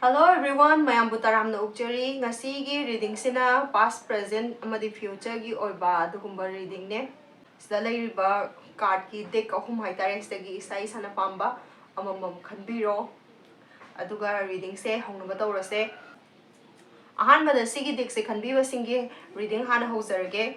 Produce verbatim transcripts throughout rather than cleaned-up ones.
Hello everyone, ꯃꯌꯥꯝꯕꯨ ꯇꯔꯥꯝꯅ ꯑꯣꯛꯆꯔꯤ꯫ ꯉꯁꯤꯒꯤ ꯔꯤꯗꯤꯡꯁꯤꯅ past, present ꯑꯃꯗꯤ futureꯒꯤ ꯑꯣꯏꯕ ꯑꯗꯨꯒꯨꯝꯕ ꯔꯤꯗꯤꯡꯅꯦ꯫ ꯁꯤꯗ ꯂꯩꯔꯤꯕ ꯀꯥꯔꯠꯀꯤ ꯗꯦꯛ ꯑꯍꯨꯝ ꯍꯥꯏꯇꯥꯔꯦ, ꯁꯤꯗꯒꯤ ꯏꯁꯥ ꯏꯁꯥꯅ ꯄꯥꯝꯕ ꯑꯃꯃꯝ ꯈꯟꯕꯤꯔꯣ꯫ ꯑꯗꯨꯒ ꯔꯤꯗꯤꯡꯁꯦ ꯍꯧꯅꯕ ꯇꯧꯔꯁꯦ꯫ ꯑꯍꯥꯟꯕꯗ ꯁꯤꯒꯤ ꯗꯦꯛꯁꯦ ꯈꯟꯕꯤꯕꯁꯤꯡꯒꯤ ꯔꯤꯗꯤꯡ ꯍꯥꯟꯅ ꯍꯧꯖꯔꯒꯦ꯫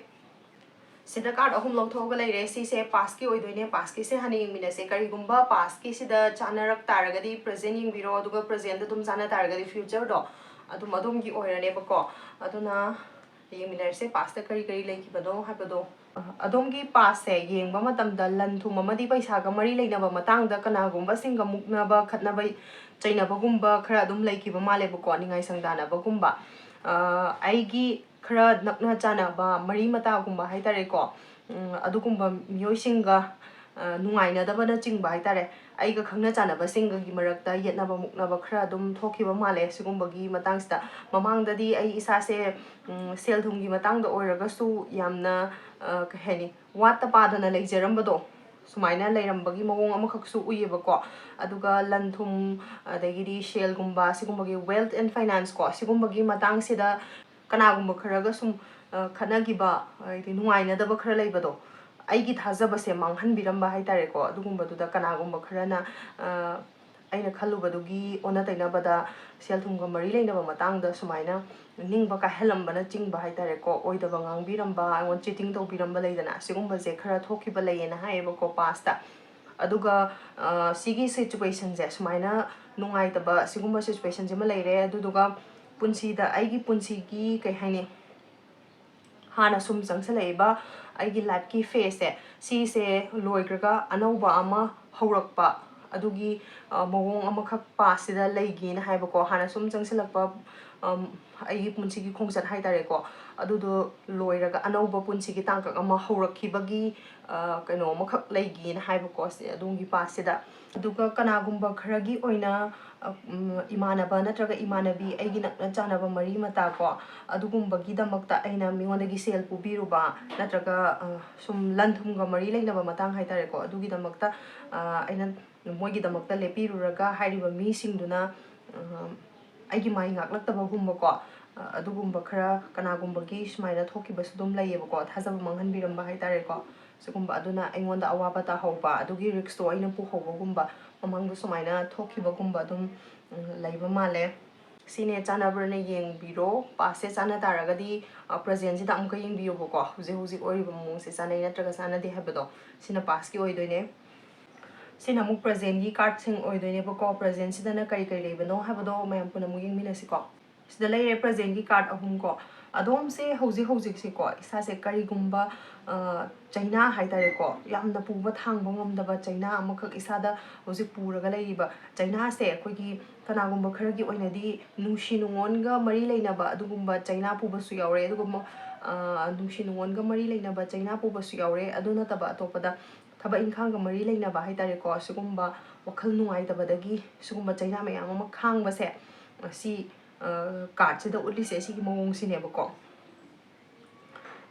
ꯁꯤꯗ ꯀꯥꯔꯠ ꯑꯍꯨꯝ ꯂꯧꯊꯣꯛꯑꯒ ꯂꯩꯔꯦ꯫ ꯁꯤꯁꯦ pastꯀꯤ ꯑꯣꯏꯗꯣꯏꯅꯦ꯫ Pastꯀꯤꯁꯦ ꯍꯥꯟꯅ ꯌꯦꯡꯃꯤꯟꯅꯁꯦ꯫ ꯀꯔꯤꯒꯨꯝꯕ pastꯀꯤꯁꯤꯗ ꯆꯥꯟꯅꯔꯛ ꯇꯥꯔꯒꯗꯤ present ꯌꯦꯡꯕꯤꯔꯣ, ꯑꯗꯨꯒ presentꯇ ꯑꯗꯨꯝ ꯆꯥꯟꯅ ꯇꯥꯔꯒꯗꯤ futureꯗꯣ ꯑꯗꯨꯝ ꯑꯗꯣꯝꯒꯤ ꯑꯣꯏꯔꯅꯦꯕꯀꯣ꯫ ꯑꯗꯨꯅ ꯌꯦꯡꯃꯤꯟꯅꯔꯁꯦ pastꯇ ꯀꯔꯤ ꯀꯔꯤ ꯂꯩꯈꯤꯕꯅꯣ ꯍꯥꯏꯕꯗꯣ꯫ ꯑꯗꯣꯝꯒꯤ pastꯁꯦ ꯌꯦꯡꯕ ꯃꯇꯝꯗ ꯂꯟ ꯊꯨꯝ ꯑꯃꯗꯤ ꯄꯩꯁꯥꯒ ꯃꯔꯤ ꯂꯩꯅꯕ ꯃꯇꯥꯡꯗ ꯀꯅꯥꯒꯨꯝꯕꯁꯤꯡꯒ ꯃꯨꯛꯅꯕ, ꯈꯠꯅꯕ, ꯆꯩꯅꯕꯒꯨꯝꯕ ꯈꯔ ꯑꯗꯨꯝ ꯂꯩꯈꯤꯕ ꯃꯥꯜꯂꯦꯕꯀꯣ, ꯅꯤꯡꯉꯥꯏ ꯁꯪꯗꯥꯅꯕꯒꯨꯝꯕ꯫ ꯑ, ꯑꯩꯒꯤ ꯈꯔ ꯅꯛꯅ ꯆꯥꯟꯅꯕ ꯃꯔꯤ ꯃꯇꯥꯒꯨꯝꯕ ꯍꯥꯏꯇꯥꯔꯦꯀꯣ, ꯎꯝ, ꯑꯗꯨꯒꯨꯝꯕ ꯃꯤꯑꯣꯏꯁꯤꯡꯒ, ꯑ, ꯅꯨꯡꯉꯥꯏꯅꯗꯕꯅꯆꯤꯡꯕ ꯍꯥꯏꯇꯥꯔꯦ, ꯑꯩꯒ ꯈꯪꯅ ꯆꯥꯟꯅꯕꯁꯤꯡꯒꯒꯤ ꯃꯔꯛꯇ ꯌꯦꯠꯅꯕ ꯃꯨꯛꯅꯕ ꯈꯔ ꯑꯗꯨꯝ ꯊꯣꯛꯈꯤꯕ ꯃꯥꯜꯂꯦ ꯁꯤꯒꯨꯝꯕꯒꯤ ꯃꯇꯥꯡꯁꯤꯗ꯫ ꯃꯃꯥꯡꯗꯗꯤ ꯑꯩ ꯏꯁꯥꯁꯦ, ꯎꯝ, ꯁꯦꯜ ꯊꯨꯝꯒꯤ ꯃꯇꯥꯡꯗ ꯑꯣꯏꯔꯒꯁꯨ ꯌꯥꯝꯅ, ꯑ, ꯀꯩ ꯍꯥꯏꯅꯤ, ꯋꯥꯠꯇ ꯄꯥꯗꯅ ꯂꯩꯖꯔꯝꯕꯗꯣ, ꯁꯨꯃꯥꯏꯅ ꯂꯩꯔꯝꯕꯒꯤ ꯃꯑꯣꯡ ꯑꯃꯈꯛꯁꯨ ꯎꯏꯌꯦꯕꯀꯣ꯫ ꯑꯗꯨꯒ ꯂꯟ ꯊꯨꯝ, ꯑꯗꯒꯤꯗꯤ ꯁꯦꯜꯒꯨꯝꯕ, ꯁꯤꯒꯨꯝꯕꯒꯤ wealth and finance ꯀꯣ, ꯁꯤꯒꯨꯝꯕꯒꯤ ꯃꯇꯥꯡꯁꯤꯗ ꯀꯅꯥꯒꯨꯝꯕ ꯈꯔꯒ ꯁꯨꯝ, ꯑ, ꯈꯠꯅꯈꯤꯕ, ꯍꯥꯏꯗꯤ ꯅꯨꯡꯉꯥꯏꯅꯗꯕ ꯈꯔ ꯂꯩꯕꯗꯣ, ꯑꯩꯒꯤ ꯊꯥꯖꯕꯁꯦ ꯃꯥꯡꯍꯟꯕꯤꯔꯝꯕ ꯍꯥꯏꯇꯥꯔꯦꯀꯣ꯫ ꯑꯗꯨꯒꯨꯝꯕꯗꯨꯗ ꯀꯅꯥꯒꯨꯝꯕ ꯈꯔꯅ, ꯑ, ꯑꯩꯅ ꯈꯜꯂꯨꯕꯗꯨꯒꯤ ꯑꯣꯟꯅ ꯇꯩꯅꯕꯗ ꯁꯦꯜ ꯊꯨꯝꯒ ꯃꯔꯤ ꯂꯩꯅꯕ ꯃꯇꯥꯡꯗ ꯁꯨꯃꯥꯏꯅ ꯅꯤꯡꯕ ꯀꯥꯏꯍꯜꯂꯝꯕꯅꯆꯤꯡꯕ ꯍꯥꯏꯇꯥꯔꯦꯀꯣ, ꯑꯣꯏꯗꯕ ꯉꯥꯡꯕꯤꯔꯝꯕ, ꯑꯩꯉꯣꯟꯗ cheating ꯇꯧꯕꯤꯔꯝꯕ ꯂꯩꯗꯅ, ꯁꯤꯒꯨꯝꯕꯁꯦ ꯈꯔ ꯊꯣꯛꯈꯤꯕ ꯂꯩꯌꯦꯅ ꯍꯥꯏꯌꯦꯕꯀꯣ pastꯇ꯫ ꯑꯗꯨꯒ, ꯑ, ꯁꯤꯒꯤ situationꯁꯦ ꯁꯨꯃꯥꯏꯅ ꯅꯨꯡꯉꯥꯏꯇꯕ ꯁꯤꯒꯨꯝꯕ situationꯁꯤꯃ ꯂꯩꯔꯦ꯫ ꯑꯗꯨꯗꯨꯒ ꯄꯨꯟꯁꯤꯗ ꯑꯩꯒꯤ ꯄꯨꯟꯁꯤꯒꯤ ꯀꯩ ꯍꯥꯏꯅꯤ, ꯍꯥꯟꯅ ꯁꯨꯝ ꯆꯪꯁꯤꯜꯂꯛꯏꯕ ꯑꯩꯒꯤ lifeꯀꯤ phaseꯁꯦ, ꯁꯤꯁꯦ ꯂꯣꯏꯈ꯭ꯔꯒ ꯑꯅꯧꯕ ꯑꯃ ꯍꯧꯔꯛꯄ, ꯑꯗꯨꯒꯤ, ꯑ, ꯃꯑꯣꯡ ꯑꯃꯈꯛ pastꯁꯤꯗ ꯂꯩꯒꯦꯅ ꯍꯥꯏꯕꯀꯣ꯫ ꯍꯥꯟꯅ ꯁꯨꯝ ꯆꯪꯁꯤꯜꯂꯛꯄ, ꯑꯝ, ꯑꯩꯒꯤ ꯄꯨꯟꯁꯤꯒꯤ ꯈꯣꯡꯆꯠ ꯍꯥꯏꯇꯥꯔꯦꯀꯣ, ꯑꯗꯨꯗꯣ ꯂꯣꯏꯔꯒ ꯑꯅꯧꯕ ꯄꯨꯟꯁꯤꯒꯤ ꯇꯥꯡꯀꯛ ꯑꯃ ꯍꯧꯔꯛꯈꯤꯕꯒꯤ, ꯑ, ꯀꯩꯅꯣ ꯑꯃꯈꯛ ꯂꯩꯒꯦꯅ ꯍꯥꯏꯕꯀꯣ, ꯁꯤ ꯑꯗꯣꯝꯒꯤ pastꯁꯤꯗ꯫ ꯑꯗꯨꯒ ꯀꯅꯥꯒꯨꯝꯕ ꯈꯔꯒꯤ ꯑꯣꯏꯅ, ꯑ, ꯎꯝ, ꯏꯃꯥꯟꯅꯕ ꯅꯠꯇ꯭ꯔꯒ ꯏꯃꯥꯟꯅꯕꯤ, ꯑꯩꯒꯤ ꯅꯛꯅ ꯆꯥꯟꯅꯕ ꯃꯔꯤ ꯃꯇꯥ ꯀꯣ, ꯑꯗꯨꯒꯨꯝꯕꯒꯤꯗꯃꯛꯇ ꯑꯩꯅ ꯃꯤꯉꯣꯟꯗꯒꯤ ꯁꯦꯜ ꯄꯨꯕꯤꯔꯨꯕ, ꯅꯠꯇ꯭ꯔꯒ, ꯑ, ꯁꯨꯝ ꯂꯟ ꯊꯨꯝꯒ ꯃꯔꯤ ꯂꯩꯅꯕ ꯃꯇꯥꯡ ꯍꯥꯏꯇꯥꯔꯦꯀꯣ, ꯑꯗꯨꯒꯤꯗꯃꯛꯇ, ꯑ, ꯑꯩꯅ ꯃꯣꯏꯒꯤꯗꯃꯛꯇ ꯂꯦꯞꯄꯤꯔꯨꯔꯒ ꯍꯥꯏꯔꯤꯕ ꯃꯤꯁꯤꯡꯗꯨꯅ, ꯑ, ꯑꯩꯒꯤ ꯃꯥꯏ ꯉꯥꯛꯂꯛꯇꯕꯒꯨꯝꯕꯀꯣ, ꯑ, ꯑꯗꯨꯒꯨꯝꯕ ꯈꯔ ꯀꯅꯥꯒꯨꯝꯕꯒꯤ ꯁꯨꯃꯥꯏꯅ ꯊꯣꯛꯈꯤꯕꯁꯨ ꯑꯗꯨꯝ ꯂꯩꯌꯦꯕꯀꯣ, ꯊꯥꯖꯕ ꯃꯥꯡꯍꯟꯕꯤꯔꯝꯕ ꯍꯥꯏꯇꯥꯔꯦꯀꯣ꯫ ꯁꯤꯒꯨꯝꯕ ꯑꯗꯨꯅ ꯑꯩꯉꯣꯟꯗ ꯑꯋꯥꯕ ꯇꯥꯍꯧꯕ, ꯑꯗꯨꯒꯤ ꯔꯤꯛꯁꯇꯣ ꯑꯩꯅ ꯄꯨꯍꯧꯕꯒꯨꯝꯕ, ꯃꯃꯥꯡꯗ ꯁꯨꯃꯥꯏꯅ ꯊꯣꯛꯈꯤꯕꯒꯨꯝꯕ ꯑꯗꯨꯝ, ꯎꯝ, ꯂꯩꯕ ꯃꯥꯜꯂꯦ꯫ ꯁꯤꯅꯦ ꯆꯥꯟꯅꯕ꯭ꯔꯅ ꯌꯦꯡꯕꯤꯔꯣ꯫ ꯄꯥꯁꯁꯦ ꯆꯥꯟꯅ ꯇꯥꯔꯒꯗꯤ, ꯑ, ꯄ꯭ꯔꯖꯦꯟꯁꯤꯗ ꯑꯃꯨꯛꯀ ꯌꯦꯡꯕꯤꯌꯣꯕꯀꯣ, ꯍꯧꯖꯤꯛ ꯍꯧꯖꯤꯛ ꯑꯣꯏꯔꯤꯕ ꯃꯑꯣꯡꯁꯦ ꯆꯥꯟꯅꯩ ꯅꯠꯇ꯭ꯔꯒ ꯆꯥꯟꯅꯗꯦ ꯍꯥꯏꯕꯗꯣ꯫ ꯁꯤꯅ ꯄꯥꯁꯀꯤ ꯑꯣꯏꯗꯣꯏꯅꯦ꯫ ꯁꯤꯅ ꯑꯃꯨꯛ ꯄ꯭ꯔꯖꯦꯟꯒꯤ ꯀꯥꯔꯠꯁꯤꯡ ꯑꯣꯏꯗꯣꯏꯅꯦꯕꯀꯣ꯫ ꯄ꯭ꯔꯖꯦꯟꯁꯤꯗꯅ ꯀꯔꯤ ꯀꯔꯤ ꯂꯩꯕꯅꯣ ꯍꯥꯏꯕꯗꯣ ꯃꯌꯥꯝ ꯄꯨꯟꯅ ꯑꯃꯨꯛ ꯌꯦꯡꯃꯤꯟꯅꯁꯤꯀꯣ꯫ ꯁꯤꯗ ꯂꯩꯔꯦ ꯄ꯭ꯔꯖꯦꯟꯒꯤ ꯀꯥꯔꯠ ꯑꯍꯨꯝ ꯀꯣ꯫ ꯑꯗꯣꯝꯁꯦ ꯍꯧꯖꯤꯛ ꯍꯧꯖꯤꯛꯁꯦꯀꯣ, ꯏꯁꯥꯁꯦ ꯀꯔꯤꯒꯨꯝꯕ, ꯑ, ꯆꯩꯅꯥ ꯍꯥꯏꯇꯥꯔꯦꯀꯣ, ꯌꯥꯝꯅ ꯄꯨꯕ ꯊꯥꯡꯕ ꯉꯝꯗꯕ ꯆꯩꯅꯥ ꯑꯃꯈꯛ ꯏꯁꯥꯗ ꯍꯧꯖꯤꯛ ꯄꯨꯔꯒ ꯂꯩꯔꯤꯕ ꯆꯩꯅꯥꯁꯦ, ꯑꯩꯈꯣꯏꯒꯤ ꯀꯅꯥꯒꯨꯝꯕ ꯈꯔꯒꯤ ꯑꯣꯏꯅꯗꯤ ꯅꯨꯡꯁꯤ ꯅꯨꯡꯉꯣꯟꯒ ꯃꯔꯤ ꯂꯩꯅꯕ ꯑꯗꯨꯒꯨꯝꯕ ꯆꯩꯅꯥ ꯄꯨꯕꯁꯨ ꯌꯥꯎꯔꯦ꯫ ꯑꯗꯨꯒꯨꯝꯕ, ꯑ, ꯅꯨꯡꯁꯤ ꯅꯨꯡꯉꯣꯟꯒ ꯃꯔꯤ ꯂꯩꯅꯕ ꯆꯩꯅꯥ ꯄꯨꯕꯁꯨ ꯌꯥꯎꯔꯦ꯫ ꯑꯗꯨ ꯅꯠꯇꯕ ꯑꯇꯣꯞꯄꯗ ꯊꯕꯛ ꯏꯪꯈꯥꯡꯒ ꯃꯔꯤ ꯂꯩꯅꯕ ꯍꯥꯏꯇꯥꯔꯦꯀꯣ, ꯁꯤꯒꯨꯝꯕ ꯋꯥꯈꯜ ꯅꯨꯡꯉꯥꯏꯇꯕꯗꯒꯤ ꯁꯤꯒꯨꯝꯕ ꯆꯩꯅꯥ ꯃꯌꯥꯝ ꯑꯃ ꯈꯥꯡꯕꯁꯦ, ꯁꯤ, ꯑ, ꯀꯥꯔꯠꯁꯤꯗ ꯎꯠꯂꯤꯁꯦ ꯁꯤꯒꯤ ꯃꯑꯣꯡꯁꯤꯅꯦꯕꯀꯣ꯫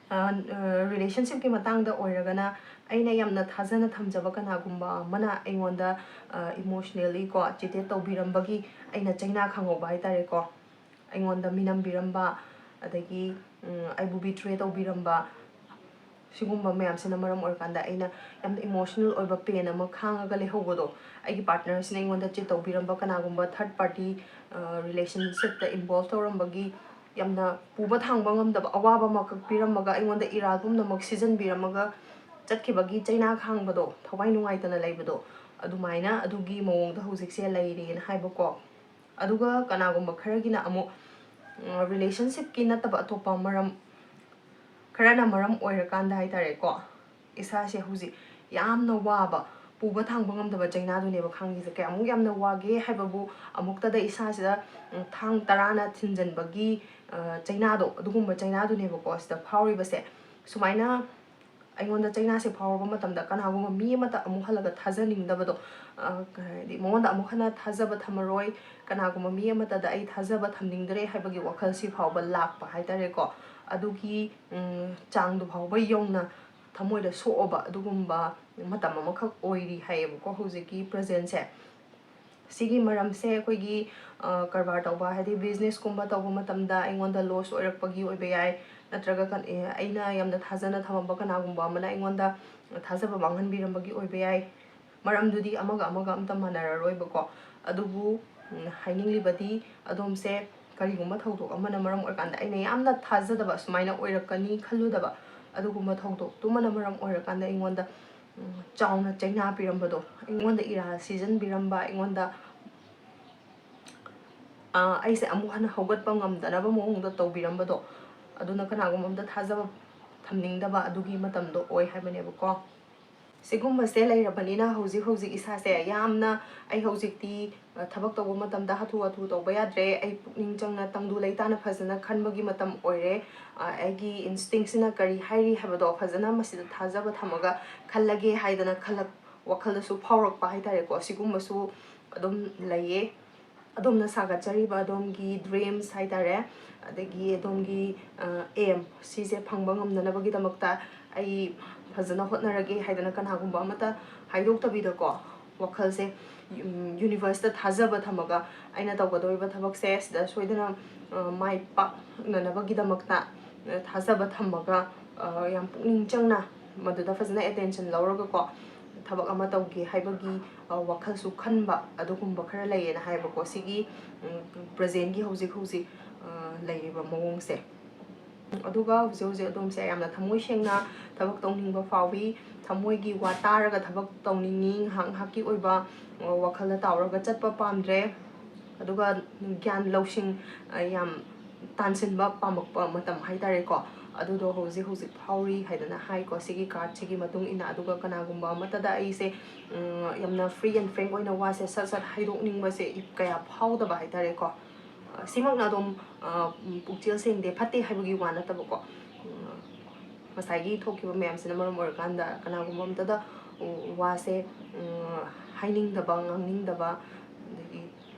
ꯑ, ꯑ, ꯔꯤꯂꯦꯁꯟꯁꯤꯞꯀꯤ ꯃꯇꯥꯡꯗ ꯑꯣꯏꯔꯒꯅ, ꯑꯩꯅ ꯌꯥꯝꯅ ꯊꯥꯖꯅ ꯊꯝꯖꯕ ꯀꯅꯥꯒꯨꯝꯕ ꯑꯃꯅ ꯑꯩꯉꯣꯟꯗ, ꯑ, ꯏꯃꯣꯁꯅꯦꯜꯂꯤ ꯀꯣ, ꯆꯤꯇꯦꯠ ꯇꯧꯕꯤꯔꯝꯕꯒꯤ ꯑꯩꯅ ꯆꯩꯅꯥ ꯈꯥꯡꯍꯧꯕ ꯍꯥꯏꯇꯥꯔꯦꯀꯣ꯫ ꯑꯩꯉꯣꯟꯗ ꯃꯤꯅꯝꯕꯤꯔꯝꯕ, ꯑꯗꯒꯤ, ꯎꯝ, ꯑꯩꯕꯨ ꯕꯤꯇ꯭ꯔꯦ ꯇꯧꯕꯤꯔꯝꯕ, ꯁꯤꯒꯨꯝꯕ ꯃꯌꯥꯝꯁꯤꯅ ꯃꯔꯝ ꯑꯣꯏꯔꯀꯥꯟꯗ ꯑꯩꯅ ꯌꯥꯝꯅ ꯏꯃꯣꯁꯅꯦꯜ ꯑꯣꯏꯕ ꯄꯦꯟ ꯑꯃ ꯈꯥꯡꯉꯒ ꯂꯩꯍꯧꯕꯗꯣ, ꯑꯩꯒꯤ ꯄꯥꯔꯠꯅꯔꯁꯤꯅ ꯑꯩꯉꯣꯟꯗ ꯆꯤꯠ ꯇꯧꯕꯤꯔꯝꯕ, ꯀꯅꯥꯒꯨꯝꯕ ꯊꯔꯠ ꯄꯥꯔꯇꯤ, ꯑ, ꯔꯤꯂꯦꯁꯟꯁꯤꯞꯇ ꯏꯟꯚꯣꯜꯕ ꯇꯧꯔꯝꯕꯒꯤ ꯌꯥꯝꯅ ꯄꯨꯕ ꯊꯥꯡꯕ ꯉꯝꯗꯕ ꯑꯋꯥꯕ ꯑꯃꯈꯛ ꯄꯤꯔꯝꯃꯒ, ꯑꯩꯉꯣꯟꯗ ꯏꯔꯥꯜ ꯄꯨꯝꯅꯃꯛ ꯁꯤꯖꯤꯟꯕꯤꯔꯝꯃꯒ ꯆꯠꯈꯤꯕꯒꯤ ꯆꯩꯅꯥ ꯈꯥꯡꯕꯗꯣ, ꯊꯋꯥꯏ ꯅꯨꯡꯉꯥꯏꯇꯅ ꯂꯩꯕꯗꯣ, ꯑꯗꯨꯃꯥꯏꯅ ꯑꯗꯨꯒꯤ ꯃꯑꯣꯡꯗ ꯍꯧꯖꯤꯛꯁꯦ ꯂꯩꯔꯦꯅ ꯍꯥꯏꯕꯀꯣ꯫ ꯑꯗꯨꯒ ꯀꯅꯥꯒꯨꯝꯕ ꯈꯔꯒꯤꯅ ꯑꯃꯨꯛ, ꯎꯝ, ꯔꯤꯂꯦꯁꯟꯁꯤꯞꯀꯤ ꯅꯠꯇꯕ ꯑꯇꯣꯞꯄ ꯃꯔꯝ, ꯈꯔꯅ ꯃꯔꯝ ꯑꯣꯏꯔꯀꯥꯟꯗ ꯍꯥꯏꯇꯥꯔꯦꯀꯣ, ꯏꯁꯥꯁꯦ ꯍꯧꯖꯤꯛ ꯌꯥꯝꯅ ꯋꯥꯕ, ꯄꯨꯕ ꯊꯥꯡꯕ ꯉꯝꯗꯕ ꯆꯩꯅꯥꯗꯨꯅꯦꯕ ꯈꯥꯡꯉꯤꯁꯦ꯫ ꯀꯌꯥꯃꯨꯛ ꯌꯥꯝꯅ ꯋꯥꯒꯦ ꯍꯥꯏꯕꯕꯨ, ꯑꯃꯨꯛꯇꯗ ꯏꯁꯥꯁꯤꯗ, ꯎꯝ, ꯊꯥꯡ ꯇꯔꯥꯅ ꯊꯤꯟꯖꯟꯕꯒꯤ, ꯑ, ꯆꯩꯅꯥꯗꯣ, ꯑꯗꯨꯒꯨꯝꯕ ꯆꯩꯅꯥꯗꯨꯅꯦꯕꯀꯣ ꯁꯤꯗ ꯐꯥꯎꯔꯤꯕꯁꯦ꯫ ꯁꯨꯃꯥꯏꯅ ꯑꯩꯉꯣꯟꯗ ꯆꯩꯅꯥꯁꯦ ꯐꯥꯎꯔꯕ ꯃꯇꯝꯗ ꯀꯅꯥꯒꯨꯝꯕ ꯃꯤ ꯑꯃꯠꯇ ꯑꯃꯨꯛ ꯍꯜꯂꯒ ꯊꯥꯖꯅꯤꯡꯗꯕꯗꯣ, ꯑ, ꯀꯩ ꯍꯥꯏꯗꯤ, ꯃꯉꯣꯟꯗ ꯑꯃꯨꯛ ꯍꯟꯅ ꯊꯥꯖꯕ ꯊꯝꯃꯔꯣꯏ, ꯀꯅꯥꯒꯨꯝꯕ ꯃꯤ ꯑꯃꯠꯇꯗ ꯑꯩ ꯊꯥꯖꯕ ꯊꯝꯅꯤꯡꯗ꯭ꯔꯦ ꯍꯥꯏꯕꯒꯤ ꯋꯥꯈꯜꯁꯤ ꯐꯥꯎꯕ ꯂꯥꯛꯄ ꯍꯥꯏꯇꯥꯔꯦꯀꯣ꯫ ꯑꯗꯨꯒꯤ, ꯎꯝ, ꯆꯥꯡꯗꯨ ꯐꯥꯎꯕ ꯌꯧꯅ ꯊꯃꯣꯏꯗ ꯁꯣꯛꯑꯕ ꯑꯗꯨꯒꯨꯝꯕ ꯃꯇꯝ ꯑꯃꯈꯛ ꯑꯣꯏꯔꯤ ꯍꯥꯏꯌꯦꯕꯀꯣ ꯍꯧꯖꯤꯛꯀꯤ ꯄ꯭ꯔꯖꯦꯟꯁꯦ꯫ ꯁꯤꯒꯤ ꯃꯔꯝꯁꯦ ꯑꯩꯈꯣꯏꯒꯤ, ꯑ, ꯀꯔꯕꯥꯔ ꯇꯧꯕ, ꯍꯥꯏꯗꯤ businessꯀꯨꯝꯕ ꯇꯧꯕ ꯃꯇꯝꯗ ꯑꯩꯉꯣꯟꯗ loss ꯑꯣꯏꯔꯛꯄꯒꯤ ꯑꯣꯏꯕ ꯌꯥꯏ, ꯅꯠꯇ꯭ꯔꯒ ꯀ-, ꯑꯦ, ꯑꯩꯅ ꯌꯥꯝꯅ ꯊꯥꯖꯅ ꯊꯝꯃꯝꯕ ꯀꯅꯥꯒꯨꯝꯕ ꯑꯃꯅ ꯑꯩꯉꯣꯟꯗ ꯊꯥꯖꯕ ꯃꯥꯡꯍꯟꯕꯤꯔꯝꯕꯒꯤ ꯑꯣꯏꯕ ꯌꯥꯏ꯫ ꯃꯔꯝꯗꯨꯗꯤ ꯑꯃꯒ ꯑꯃꯒ ꯑꯝꯇ ꯃꯥꯟꯅꯔꯔꯣꯏꯕꯀꯣ꯫ ꯑꯗꯨꯕꯨ, ꯎꯝ, ꯍꯥꯏꯅꯤꯡꯂꯤꯕꯗꯤ ꯑꯗꯣꯝꯁꯦ ꯀꯔꯤꯒꯨꯝꯕ ꯊꯧꯗꯣꯛ ꯑꯃꯅ ꯃꯔꯝ ꯑꯣꯏꯔꯀꯥꯟꯗ, ꯑꯩꯅ ꯌꯥꯝꯅ ꯊꯥꯖꯗꯕ, ꯁꯨꯃꯥꯏꯅ ꯑꯣꯏꯔꯛꯀꯅꯤ ꯈꯜꯂꯨꯗꯕ ꯑꯗꯨꯒꯨꯝꯕ ꯊꯧꯗꯣꯛꯇꯨꯃꯅ ꯃꯔꯝ ꯑꯣꯏꯔꯀꯥꯟꯗ ꯑꯩꯉꯣꯟꯗ, ꯎꯝ, ꯆꯥꯎꯅ ꯆꯩꯅꯥ ꯄꯤꯔꯝꯕꯗꯣ, ꯑꯩꯉꯣꯟꯗ ꯏꯔꯥ ꯁꯤꯖꯤꯟꯕꯤꯔꯝꯕ, ꯑꯩꯉꯣꯟꯗ, ꯑ, ꯑꯩꯁꯦ ꯑꯃꯨꯛ ꯍꯟꯅ ꯍꯧꯒꯠꯄ ꯉꯝꯗꯅꯕ ꯃꯑꯣꯡꯗ ꯇꯧꯕꯤꯔꯝꯕꯗꯣ, ꯑꯗꯨꯅ ꯀꯅꯥꯒꯨꯝꯕ ꯑꯝꯇ ꯊꯥꯖꯕ ꯊꯝꯅꯤꯡꯗꯕ ꯑꯗꯨꯒꯤ ꯃꯇꯝꯗꯣ ꯑꯣꯏ ꯍꯥꯏꯕꯅꯦꯕꯀꯣ꯫ ꯁꯤꯒꯨꯝꯕꯁꯦ ꯂꯩꯔꯕꯅꯤꯅ ꯍꯧꯖꯤꯛ ꯍꯧꯖꯤꯛ ꯏꯁꯥꯁꯦ ꯌꯥꯝꯅ, ꯑꯩ ꯍꯧꯖꯤꯛꯇꯤ, ꯑ, ꯊꯕꯛ ꯇꯧꯕ ꯃꯇꯝꯗ ꯍꯥꯊꯨ ꯍꯥꯊꯨ ꯇꯧꯕ ꯌꯥꯗ꯭ꯔꯦ꯫ ꯑꯩ ꯄꯨꯛꯅꯤꯡ ꯆꯪꯅ, ꯇꯪꯗꯨ ꯂꯩꯇꯥꯅ ꯐꯖꯅ ꯈꯟꯕꯒꯤ ꯃꯇꯝ ꯑꯣꯏꯔꯦ꯫ ꯑ, ꯑꯩꯒꯤ instinctꯁꯤꯅ ꯀꯔꯤ ꯍꯥꯏꯔꯤ ꯍꯥꯏꯕꯗꯣ ꯐꯖꯅ ꯃꯁꯤꯗ ꯊꯥꯖꯕ ꯊꯝꯃꯒ ꯈꯜꯂꯒꯦ ꯍꯥꯏꯗꯅ ꯈꯜꯂꯛ-, ꯋꯥꯈꯜꯗꯁꯨ ꯐꯥꯎꯔꯛꯄ ꯍꯥꯏꯇꯥꯔꯦꯀꯣ꯫ ꯁꯤꯒꯨꯝꯕꯁꯨ ꯑꯗꯨꯝ ꯂꯩꯌꯦ꯫ ꯑꯗꯣꯝꯅ ꯁꯥꯒꯠꯆꯔꯤꯕ ꯑꯗꯣꯝꯒꯤ dreams ꯍꯥꯏꯇꯥꯔꯦ, ꯑꯗꯒꯤ ꯑꯗꯣꯝꯒꯤ, ꯑ, aim, ꯁꯤꯁꯦ ꯐꯪꯕ ꯉꯝꯅꯅꯕꯒꯤꯗꯃꯛꯇ ꯑꯩ ꯐꯖꯅ ꯍꯣꯠꯅꯔꯒꯦ ꯍꯥꯏꯗꯅ ꯀꯅꯥꯒꯨꯝꯕ ꯑꯃꯠꯇ ꯍꯥꯏꯗꯣꯛꯇꯕꯤꯗꯀꯣ, ꯋꯥꯈꯜꯁꯦ, ꯎꯝ, universeꯇ ꯊꯥꯖꯕ ꯊꯝꯃꯒ ꯑꯩꯅ ꯇꯧꯒꯗꯧꯔꯤꯕ ꯊꯕꯛꯁꯦ ꯁꯤꯗ ꯁꯣꯏꯗꯅ, ꯑ, ꯃꯥꯏ ꯄꯥꯛꯅꯅꯕꯒꯤꯗꯃꯛꯇ, ꯑ, ꯊꯥꯖꯕ ꯊꯝꯃꯒ, ꯑ, ꯌꯥꯝ ꯄꯨꯛꯅꯤꯡ ꯆꯪꯅ ꯃꯗꯨꯗ ꯐꯖꯅ attention ꯂꯧꯔꯒꯀꯣ, ꯊꯕꯛ ꯑꯃ ꯇꯧꯒꯦ ꯍꯥꯏꯕꯒꯤ, ꯑ, ꯋꯥꯈꯜꯁꯨ ꯈꯟꯕ, ꯑꯗꯨꯒꯨꯝꯕ ꯈꯔ ꯂꯩꯌꯦꯅ ꯍꯥꯏꯕꯀꯣ, ꯁꯤꯒꯤ, ꯎꯝ, presentꯀꯤ ꯍꯧꯖꯤꯛ ꯍꯧꯖꯤꯛ, ꯑ, ꯂꯩꯔꯤꯕ ꯃꯑꯣꯡꯁꯦ꯫ ꯑꯗꯨꯒ ꯍꯧꯖꯤꯛ ꯍꯧꯖꯤꯛ ꯑꯗꯣꯝꯁꯦ ꯌꯥꯝꯅ ꯊꯃꯣꯏ ꯁꯦꯡꯅ ꯊꯕꯛ ꯇꯧꯅꯤꯡꯕ ꯐꯥꯎꯏ, ꯊꯃꯣꯏꯒꯤ ꯋꯥ ꯇꯥꯔꯒ ꯊꯕꯛ ꯇꯧꯅꯤꯡꯉꯤ, ꯉꯥꯏꯍꯥꯛ ꯉꯥꯏꯍꯥꯛꯀꯤ ꯑꯣꯏꯕ, ꯑ, ꯋꯥꯈꯜꯗ ꯇꯥꯎꯔꯒ ꯆꯠꯄ ꯄꯥꯝꯗ꯭ꯔꯦ꯫ ꯑꯗꯨꯒ ꯒ꯭ꯌꯥꯟ ꯂꯧꯁꯤꯡ, ꯑ, ꯌꯥꯝ ꯇꯥꯟꯁꯤꯟꯕ ꯄꯥꯝꯃꯛꯄ ꯃꯇꯝ ꯍꯥꯏꯇꯥꯔꯦꯀꯣ, ꯑꯗꯨꯗꯣ ꯍꯧꯖꯤꯛ ꯍꯧꯖꯤꯛ ꯐꯥꯎꯔꯤ ꯍꯥꯏꯗꯅ ꯍꯥꯏꯀꯣ, ꯁꯤꯒꯤ cardꯁꯤꯒꯤ ꯃꯇꯨꯡ ꯏꯟꯅ꯫ ꯑꯗꯨꯒ ꯀꯅꯥꯒꯨꯝꯕ ꯑꯃꯠꯇꯗ ꯑꯩꯁꯦ, ꯎꯝ, ꯌꯥꯝꯅ free and frank ꯑꯣꯏꯅ ꯋꯥꯁꯦ ꯁꯠ ꯁꯠ ꯍꯥꯏꯗꯣꯛꯅꯤꯡꯕꯁꯦ ꯀꯌꯥ ꯐꯥꯎꯗꯕ ꯍꯥꯏꯇꯥꯔꯦꯀꯣ꯫ ꯑ, ꯁꯤꯃꯛꯅ ꯑꯗꯨꯝ, ꯑ, ꯄꯨꯛꯆꯦꯜ ꯁꯦꯡꯗꯦ, ꯐꯠꯇꯦ ꯍꯥꯏꯕꯒꯤ ꯋꯥ ꯅꯠꯇꯕꯀꯣ꯫ ꯎꯝ, ꯉꯁꯥꯏꯒꯤ ꯊꯣꯛꯈꯤꯕ ꯃꯌꯥꯝꯁꯤꯅ ꯃꯔꯝ ꯑꯣꯏꯔꯀꯥꯟꯗ ꯀꯅꯥꯒꯨꯝꯕ ꯑꯃꯠꯇꯗ, ꯎ, ꯋꯥꯁꯦ, ꯎꯝ, ꯍꯥꯏꯅꯤꯡꯗꯕ, ꯉꯥꯡꯅꯤꯡꯗꯕ, ꯑꯗꯒꯤ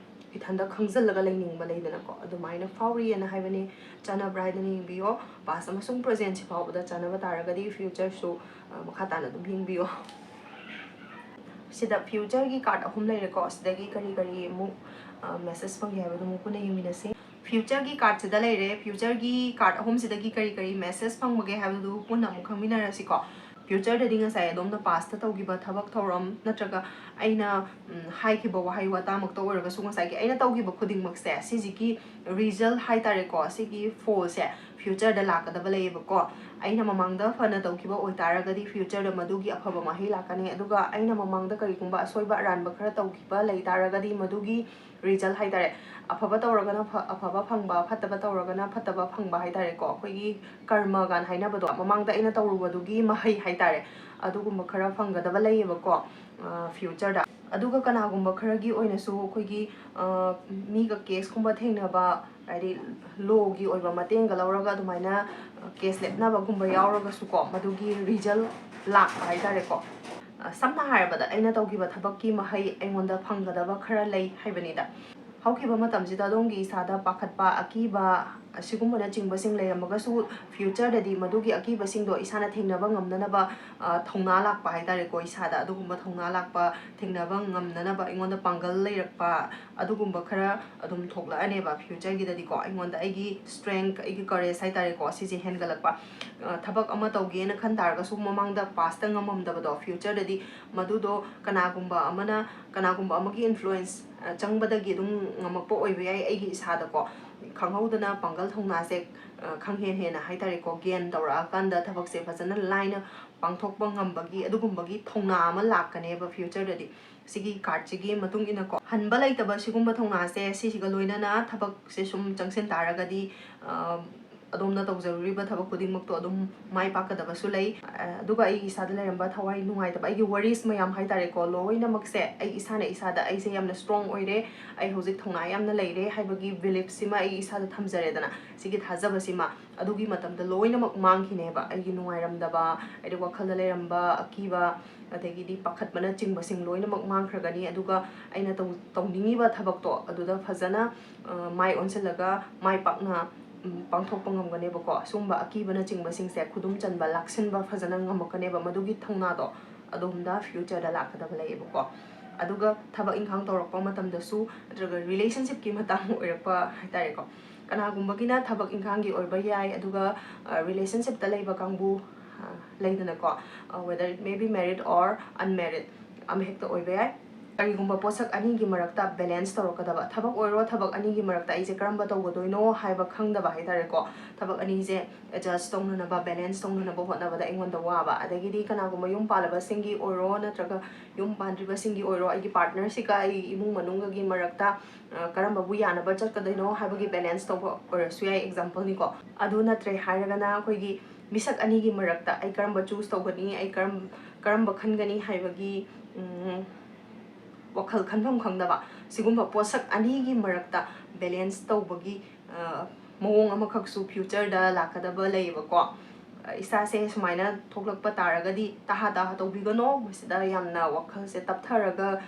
ꯏꯊꯟꯗ ꯈꯪꯖꯤꯜꯂꯒ ꯂꯩꯅꯤꯡꯕ ꯂꯩꯗꯅꯀꯣ, ꯑꯗꯨꯃꯥꯏꯅ ꯐꯥꯎꯔꯤꯑꯅ ꯍꯥꯏꯕꯅꯤ꯫ ꯆꯥꯟꯅꯕ꯭ꯔꯥ ꯍꯥꯏꯗꯅ ꯌꯦꯡꯕꯤꯌꯣ꯫ Past ꯑꯃꯁꯨꯡ presentꯁꯤ ꯐꯥꯎꯕꯗ ꯆꯥꯟꯅꯕ ꯇꯥꯔꯒꯗꯤ futureꯁꯨ, ꯑ, ꯃꯈꯥ ꯇꯥꯅ ꯑꯗꯨꯝ ꯌꯦꯡꯕꯤꯌꯣ꯫ ꯁꯤꯗ future ꯒꯤ card ꯑꯍꯨꯝ ꯂꯩꯔꯦꯀꯣ꯫ ꯁꯤꯗꯒꯤ ꯀꯔꯤ ꯀꯔꯤ ꯑꯃꯨꯛ ꯃꯦꯁꯦꯖ ꯐꯪꯒꯦ ꯍꯥꯏꯕꯗꯨ ꯑꯃꯨꯛ ꯄꯨꯟꯅ ꯌꯦꯡꯃꯤꯟꯅꯁꯤ꯫ Future ꯒꯤ card ꯁꯤꯗ ꯂꯩꯔꯦ꯫ Future ꯒꯤ card ꯑꯍꯨꯝꯁꯤꯗꯒꯤ ꯀꯔꯤ ꯀꯔꯤ ꯃꯦꯁꯦꯖ ꯐꯪꯕꯒꯦ ꯍꯥꯏꯕꯗꯨ ꯄꯨꯟꯅ ꯑꯃꯨꯛ ꯈꯪꯃꯤꯟꯅꯔꯁꯤꯀꯣ꯫ Future ꯗꯗꯤ ꯉꯁꯥꯏ ꯑꯗꯣꯝꯅ past ꯇ ꯇꯧꯈꯤꯕ ꯊꯕꯛ ꯊꯧꯔꯝ ꯅꯠꯇ꯭ꯔꯒ ꯑꯩꯅ ꯎꯝ, ꯍꯥꯏꯈꯤꯕ ꯋꯥꯍꯩ ꯋꯥꯇꯥꯃꯛꯇ ꯑꯣꯏꯔꯒꯁꯨ, ꯉꯁꯥꯏꯒꯤ ꯑꯩꯅ ꯇꯧꯈꯤꯕ ꯈꯨꯗꯤꯡꯃꯛꯁꯦ, ꯁꯤꯁꯤꯒꯤ result ꯍꯥꯏꯇꯥꯔꯦꯀꯣ, ꯁꯤꯒꯤ ꯐꯣꯜꯁꯦ future ꯗ ꯂꯥꯛꯀꯗꯕ ꯂꯩꯌꯦꯕꯀꯣ꯫ ꯑꯩꯅ ꯃꯃꯥꯡꯗ ꯐꯅ ꯇꯧꯈꯤꯕ ꯑꯣꯏꯇꯥꯔꯒꯗꯤ future ꯗ ꯃꯗꯨꯒꯤ ꯑꯐꯕ ꯃꯍꯩ ꯂꯥꯛꯀꯅꯤ, ꯑꯗꯨꯒ ꯑꯩꯅ ꯃꯃꯥꯡꯗ ꯀꯔꯤꯒꯨꯝꯕ ꯑꯁꯣꯏꯕ ꯑꯔꯥꯟꯕ ꯈꯔ ꯇꯧꯈꯤꯕ ꯂꯩ ꯇꯥꯔꯒꯗꯤ, ꯃꯗꯨꯒꯤ result ꯍꯥꯏꯇꯥꯔꯦ, ꯑꯐꯕ ꯇꯧꯔꯒꯅ ꯐ-, ꯑꯐꯕ ꯐꯪꯕ, ꯐꯠꯇꯕ ꯇꯧꯔꯒꯅ ꯐꯠꯇꯕ ꯐꯪꯕ ꯍꯥꯏꯇꯥꯔꯦꯀꯣ꯫ ꯑꯩꯈꯣꯏꯒꯤ ꯀꯔꯃ ꯀꯥꯏꯅ ꯍꯥꯏꯅꯕꯗꯣ, ꯃꯃꯥꯡꯗ ꯑꯩꯅ ꯇꯧꯔꯨꯕꯗꯨꯒꯤ ꯃꯍꯩ ꯍꯥꯏꯇꯥꯔꯦ, ꯑꯗꯨꯒꯨꯝꯕ ꯈꯔ ꯐꯪꯒꯗꯕ ꯂꯩꯌꯦꯕꯀꯣ꯫ ꯑ, future ꯗ꯫ ꯑꯗꯨꯒ ꯀꯅꯥꯒꯨꯝꯕ ꯈꯔꯒꯤ ꯑꯣꯏꯅꯁꯨ ꯑꯩꯈꯣꯏꯒꯤ, ꯑ, ꯃꯤꯒ case ꯀꯨꯝꯕ ꯊꯦꯡꯅꯕ, ꯍꯥꯏꯗꯤ law ꯒꯤ ꯑꯣꯏꯕ ꯃꯇꯦꯡꯒ ꯂꯧꯔꯒ ꯑꯗꯨꯃꯥꯏꯅ, ꯑ, case ꯂꯦꯞꯅꯕꯒꯨꯝꯕ ꯌꯥꯎꯔꯒꯁꯨꯀꯣ, ꯃꯗꯨꯒꯤ result ꯂꯥꯛꯄ ꯍꯥꯏꯇꯥꯔꯦꯀꯣ꯫ ꯑ, ꯁꯝꯅ ꯍꯥꯏꯔꯕꯗ, ꯑꯩꯅ ꯇꯧꯈꯤꯕ ꯊꯕꯛꯀꯤ ꯃꯍꯩ ꯑꯩꯉꯣꯟꯗ ꯐꯪꯒꯗꯕ ꯈꯔ ꯂꯩ ꯍꯥꯏꯕꯅꯤꯗ꯫ ꯍꯧꯈꯤꯕ ꯃꯇꯝꯁꯤꯗ ꯑꯗꯣꯝꯒꯤ ꯏꯁꯥꯗ ꯄꯥꯈꯠꯄ, ꯑꯀꯤꯕ, ꯑꯁꯤꯒꯨꯝꯕꯅꯆꯤꯡꯕꯁꯤꯡ ꯂꯩꯔꯝꯃꯒꯁꯨ, future ꯗꯗꯤ ꯃꯗꯨꯒꯤ ꯑꯀꯤꯕꯁꯤꯡꯗꯣ ꯏꯁꯥꯅ ꯊꯦꯡꯅꯕ ꯉꯝꯅꯅꯕ, ꯑ, ꯊꯧꯅꯥ ꯂꯥꯛꯄ ꯍꯥꯏꯇꯥꯔꯦꯀꯣ, ꯏꯁꯥꯗ ꯑꯗꯨꯒꯨꯝꯕ ꯊꯧꯅꯥ ꯂꯥꯛꯄ, ꯊꯦꯡꯅꯕ ꯉꯝꯅꯅꯕ ꯑꯩꯉꯣꯟꯗ ꯄꯥꯡꯒꯜ ꯂꯩꯔꯛꯄ, ꯑꯗꯨꯒꯨꯝꯕ ꯈꯔ ꯑꯗꯨꯝ ꯊꯣꯛꯂꯛꯑꯅꯦꯕ꯫ Future ꯒꯤꯗꯗꯤꯀꯣ, ꯑꯩꯉꯣꯟꯗ ꯑꯩꯒꯤ strength, ꯑꯩꯒꯤ courage ꯍꯥꯏꯇꯥꯔꯦꯀꯣ, ꯁꯤꯁꯦ ꯍꯦꯟꯒꯠꯂꯛꯄ꯫ ꯑ, ꯊꯕꯛ ꯑꯃ ꯇꯧꯒꯦꯅ ꯈꯟ ꯇꯥꯔꯒꯁꯨ, ꯃꯃꯥꯡꯗ past ꯇ ꯉꯝꯃꯝꯗꯕꯗꯣ, future ꯗꯗꯤ ꯃꯗꯨꯗꯣ ꯀꯅꯥꯒꯨꯝꯕ ꯑꯃꯅ, ꯀꯅꯥꯒꯨꯝꯕ ꯑꯃꯒꯤ influence, ꯑ, ꯆꯪꯕꯗꯒꯤ ꯑꯗꯨꯝ ꯉꯝꯃꯛꯄ ꯑꯣꯏꯕ ꯌꯥꯏ꯫ ꯑꯩꯒꯤ ꯏꯁꯥꯗꯀꯣ, ꯈꯪꯍꯧꯗꯅ ꯄꯥꯡꯒꯜ ꯊꯧꯅꯥꯁꯦ, ꯑ, ꯈꯪꯍꯦꯟ ꯍꯦꯟꯅ ꯍꯥꯏꯇꯥꯔꯦꯀꯣ, gain ꯇꯧꯔꯛꯑꯀꯥꯟꯗ ꯊꯕꯛꯁꯦ ꯐꯖꯅ ꯂꯥꯏꯅ ꯄꯥꯡꯊꯣꯛꯄ ꯉꯝꯕꯒꯤ ꯑꯗꯨꯒꯨꯝꯕꯒꯤ ꯊꯧꯅꯥ ꯑꯃ ꯂꯥꯛꯀꯅꯦꯕ future ꯗꯗꯤ꯫ ꯁꯤꯒꯤ card ꯁꯤꯒꯤ ꯃꯇꯨꯡ ꯏꯟꯅꯀꯣ, ꯍꯟꯕ ꯂꯩꯇꯕ ꯁꯤꯒꯨꯝꯕ ꯊꯧꯅꯥꯁꯦ, ꯁꯤꯁꯤꯒ ꯂꯣꯏꯅꯅ ꯊꯕꯛꯁꯦ ꯁꯨꯝ ꯆꯪꯁꯤꯟ ꯇꯥꯔꯒꯗꯤ, ꯑ, ꯑꯗꯣꯝꯅ ꯇꯧꯖꯔꯨꯔꯤꯕ ꯊꯕꯛ ꯈꯨꯗꯤꯡꯃꯛꯇꯣ ꯑꯗꯨꯝ ꯃꯥꯏ ꯄꯥꯛꯀꯗꯕꯁꯨ ꯂꯩ꯫ ꯑ, ꯑꯗꯨꯒ ꯑꯩꯒꯤ ꯏꯁꯥꯗ ꯂꯩꯔꯝꯕ ꯊꯋꯥꯏ ꯅꯨꯡꯉꯥꯏꯇꯕ, ꯑꯩꯒꯤ worries ꯃꯌꯥꯝ ꯍꯥꯏꯇꯥꯔꯦꯀꯣ, ꯂꯣꯏꯅꯃꯛꯁꯦ ꯑꯩ ꯏꯁꯥꯅ ꯏꯁꯥꯗ, "ꯑꯩꯁꯦ ꯌꯥꯝꯅ strong ꯑꯣꯏꯔꯦ, ꯑꯩ ꯍꯧꯖꯤꯛ ꯊꯧꯅꯥ ꯌꯥꯝꯅ ꯂꯩꯔꯦ" ꯍꯥꯏꯕꯒꯤ belief ꯁꯤꯃ ꯑꯩ ꯏꯁꯥꯗ ꯊꯝꯖꯔꯦꯗꯅ, ꯁꯤꯒꯤ ꯊꯥꯖꯕꯁꯤꯃ, ꯑꯗꯨꯒꯤ ꯃꯇꯝꯗ ꯂꯣꯏꯅꯃꯛ ꯃꯥꯡꯈꯤꯅꯦꯕ꯫ ꯑꯩꯒꯤ ꯅꯨꯡꯉꯥꯏꯔꯝꯗꯕ, ꯑꯩꯒꯤ ꯋꯥꯈꯜꯗ ꯂꯩꯔꯝꯕ ꯑꯀꯤꯕ, ꯑꯗꯒꯤꯗꯤ ꯄꯥꯈꯠꯄꯅꯆꯤꯡꯕꯁꯤꯡ ꯂꯣꯏꯅꯃꯛ ꯃꯥꯡꯈ꯭ꯔꯒꯅꯤ꯫ ꯑꯗꯨꯒ ꯑꯩꯅ ꯇꯧ-, ꯇꯧꯅꯤꯡꯉꯤꯕ ꯊꯕꯛꯇꯣ ꯑꯗꯨꯗ ꯐꯖꯅ, ꯑ, ꯃꯥꯏ ꯑꯣꯟꯁꯤꯜꯂꯒ ꯃꯥꯏ ꯄꯥꯛꯅ, ꯎꯝ, ꯄꯥꯡꯊꯣꯛꯄ ꯉꯝꯒꯅꯦꯕꯀꯣ꯫ ꯁꯨꯝꯕ ꯑꯀꯤꯕꯅꯆꯤꯡꯕꯁꯤꯡꯁꯦ ꯈꯨꯗꯨꯝ ꯆꯟꯕ, ꯂꯥꯛꯁꯤꯟꯕ ꯐꯖꯅ ꯉꯝꯃꯛꯀꯅꯦꯕ꯫ ꯃꯗꯨꯒꯤ ꯊꯧꯅꯥꯗꯣ, ꯑꯗꯣꯝꯗ ꯐ꯭ꯌꯨꯆꯔꯗ ꯂꯥꯛꯀꯗꯕ ꯂꯩꯌꯦꯕꯀꯣ꯫ ꯑꯗꯨꯒ ꯊꯕꯛ ꯏꯪꯈꯥꯡ ꯇꯧꯔꯛꯄ ꯃꯇꯝꯗꯁꯨ, ꯅꯠꯇ꯭ꯔꯒ ꯔꯤꯂꯦꯁꯟꯁꯤꯞꯀꯤ ꯃꯇꯥꯡ ꯑꯣꯏꯔꯛꯄ ꯍꯥꯏꯇꯥꯔꯦꯀꯣ, ꯀꯅꯥꯒꯨꯝꯕꯒꯤꯅ ꯊꯕꯛ ꯏꯪꯈꯥꯡꯒꯤ ꯑꯣꯏꯕ ꯌꯥꯏ, ꯑꯗꯨꯒ ꯔꯤꯂꯦꯁꯟꯁꯤꯞꯇ ꯂꯩꯕ ꯀꯥꯡꯕꯨ, ꯑ, ꯂꯩꯗꯅꯀꯣ, whether it may be married or unmarried, ꯑꯃꯍꯦꯛꯇ ꯑꯣꯏꯕ ꯌꯥꯏ꯫ ꯀꯔꯤꯒꯨꯝꯕ ꯄꯣꯠꯁꯛ ꯑꯅꯤꯒꯤ ꯃꯔꯛꯇ ꯕꯦꯂꯦꯟꯁ ꯇꯧꯔꯛꯀꯗꯕ, ꯊꯕꯛ ꯑꯣꯏꯔꯣ ꯊꯕꯛ ꯑꯅꯤꯒꯤ ꯃꯔꯛꯇ ꯑꯩꯁꯦ ꯀꯔꯝꯕ ꯇꯧꯒꯗꯣꯏꯅꯣ ꯍꯥꯏꯕ ꯈꯪꯗꯕ ꯍꯥꯏꯇꯥꯔꯦꯀꯣ, ꯊꯕꯛ ꯑꯅꯤꯁꯦ ꯑꯦꯗꯖꯁ ꯇꯧꯅꯅꯕ, ꯕꯦꯂꯦꯟꯁ ꯇꯧꯅꯅꯕ ꯍꯣꯠꯅꯕꯗ ꯑꯩꯉꯣꯟꯗ ꯋꯥꯕ, ꯑꯗꯒꯤꯗꯤ ꯀꯅꯥꯒꯨꯝꯕ ꯌꯨꯝ ꯄꯥꯜꯂꯕꯁꯤꯡꯒꯤ ꯑꯣꯏꯔꯣ ꯅꯠꯇ꯭ꯔꯒ ꯌꯨꯝ ꯄꯥꯟꯗ꯭ꯔꯤꯕꯁꯤꯡꯒꯤ ꯑꯣꯏꯔꯣ, ꯑꯩꯒꯤ ꯄꯥꯔꯠꯅꯔꯁꯤꯒ ꯑꯩ ꯏꯃꯨꯡ ꯃꯅꯨꯡꯒꯒꯤ ꯃꯔꯛꯇ, ꯑ, ꯀꯔꯝꯕꯕꯨ ꯌꯥꯅꯕ ꯆꯠꯀꯗꯣꯏꯅꯣ ꯍꯥꯏꯕꯒꯤ ꯕꯦꯂꯦꯟꯁ ꯇꯧꯕ ꯑꯣꯏꯔꯁꯨ ꯌꯥꯏ, ꯑꯦꯛꯖꯥꯝꯄꯜꯅꯤꯀꯣ꯫ ꯑꯗꯨ ꯅꯠꯇ꯭ꯔꯦ ꯍꯥꯏꯔꯒꯅ ꯑꯩꯈꯣꯏꯒꯤ ꯃꯤꯁꯛ ꯑꯅꯤꯒꯤ ꯃꯔꯛꯇ ꯑꯩ ꯀꯔꯝꯕ ꯆꯨꯁ ꯇꯧꯒꯅꯤ, ꯑꯩ ꯀꯔꯝ-, ꯀꯔꯝꯕ ꯈꯟꯒꯅꯤ ꯍꯥꯏꯕꯒꯤ, ꯎꯝ, ꯋꯥꯈꯜ ꯈꯟꯐꯝ ꯈꯪꯗꯕ, ꯁꯤꯒꯨꯝꯕ ꯄꯣꯠꯁꯛ ꯑꯅꯤꯒꯤ ꯃꯔꯛꯇ ꯕꯦꯂꯦꯟꯁ ꯇꯧꯕꯒꯤ, ꯑ, ꯃꯑꯣꯡ ꯑꯃꯈꯛꯁꯨ ꯐ꯭ꯌꯨꯆꯔꯗ ꯂꯥꯛꯀꯗꯕ ꯂꯩꯌꯦꯕꯀꯣ꯫ ꯑ, ꯏꯁꯥꯁꯦ ꯁꯨꯃꯥꯏꯅ ꯊꯣꯛꯂꯛꯄ ꯇꯥꯔꯒꯗꯤ ꯇꯍꯥ ꯇꯍꯥ ꯇꯧꯕꯤꯒꯅꯣ, ꯃꯁꯤꯗ ꯌꯥꯝꯅ ꯋꯥꯈꯜꯁꯦ ꯇꯞꯊꯔꯒ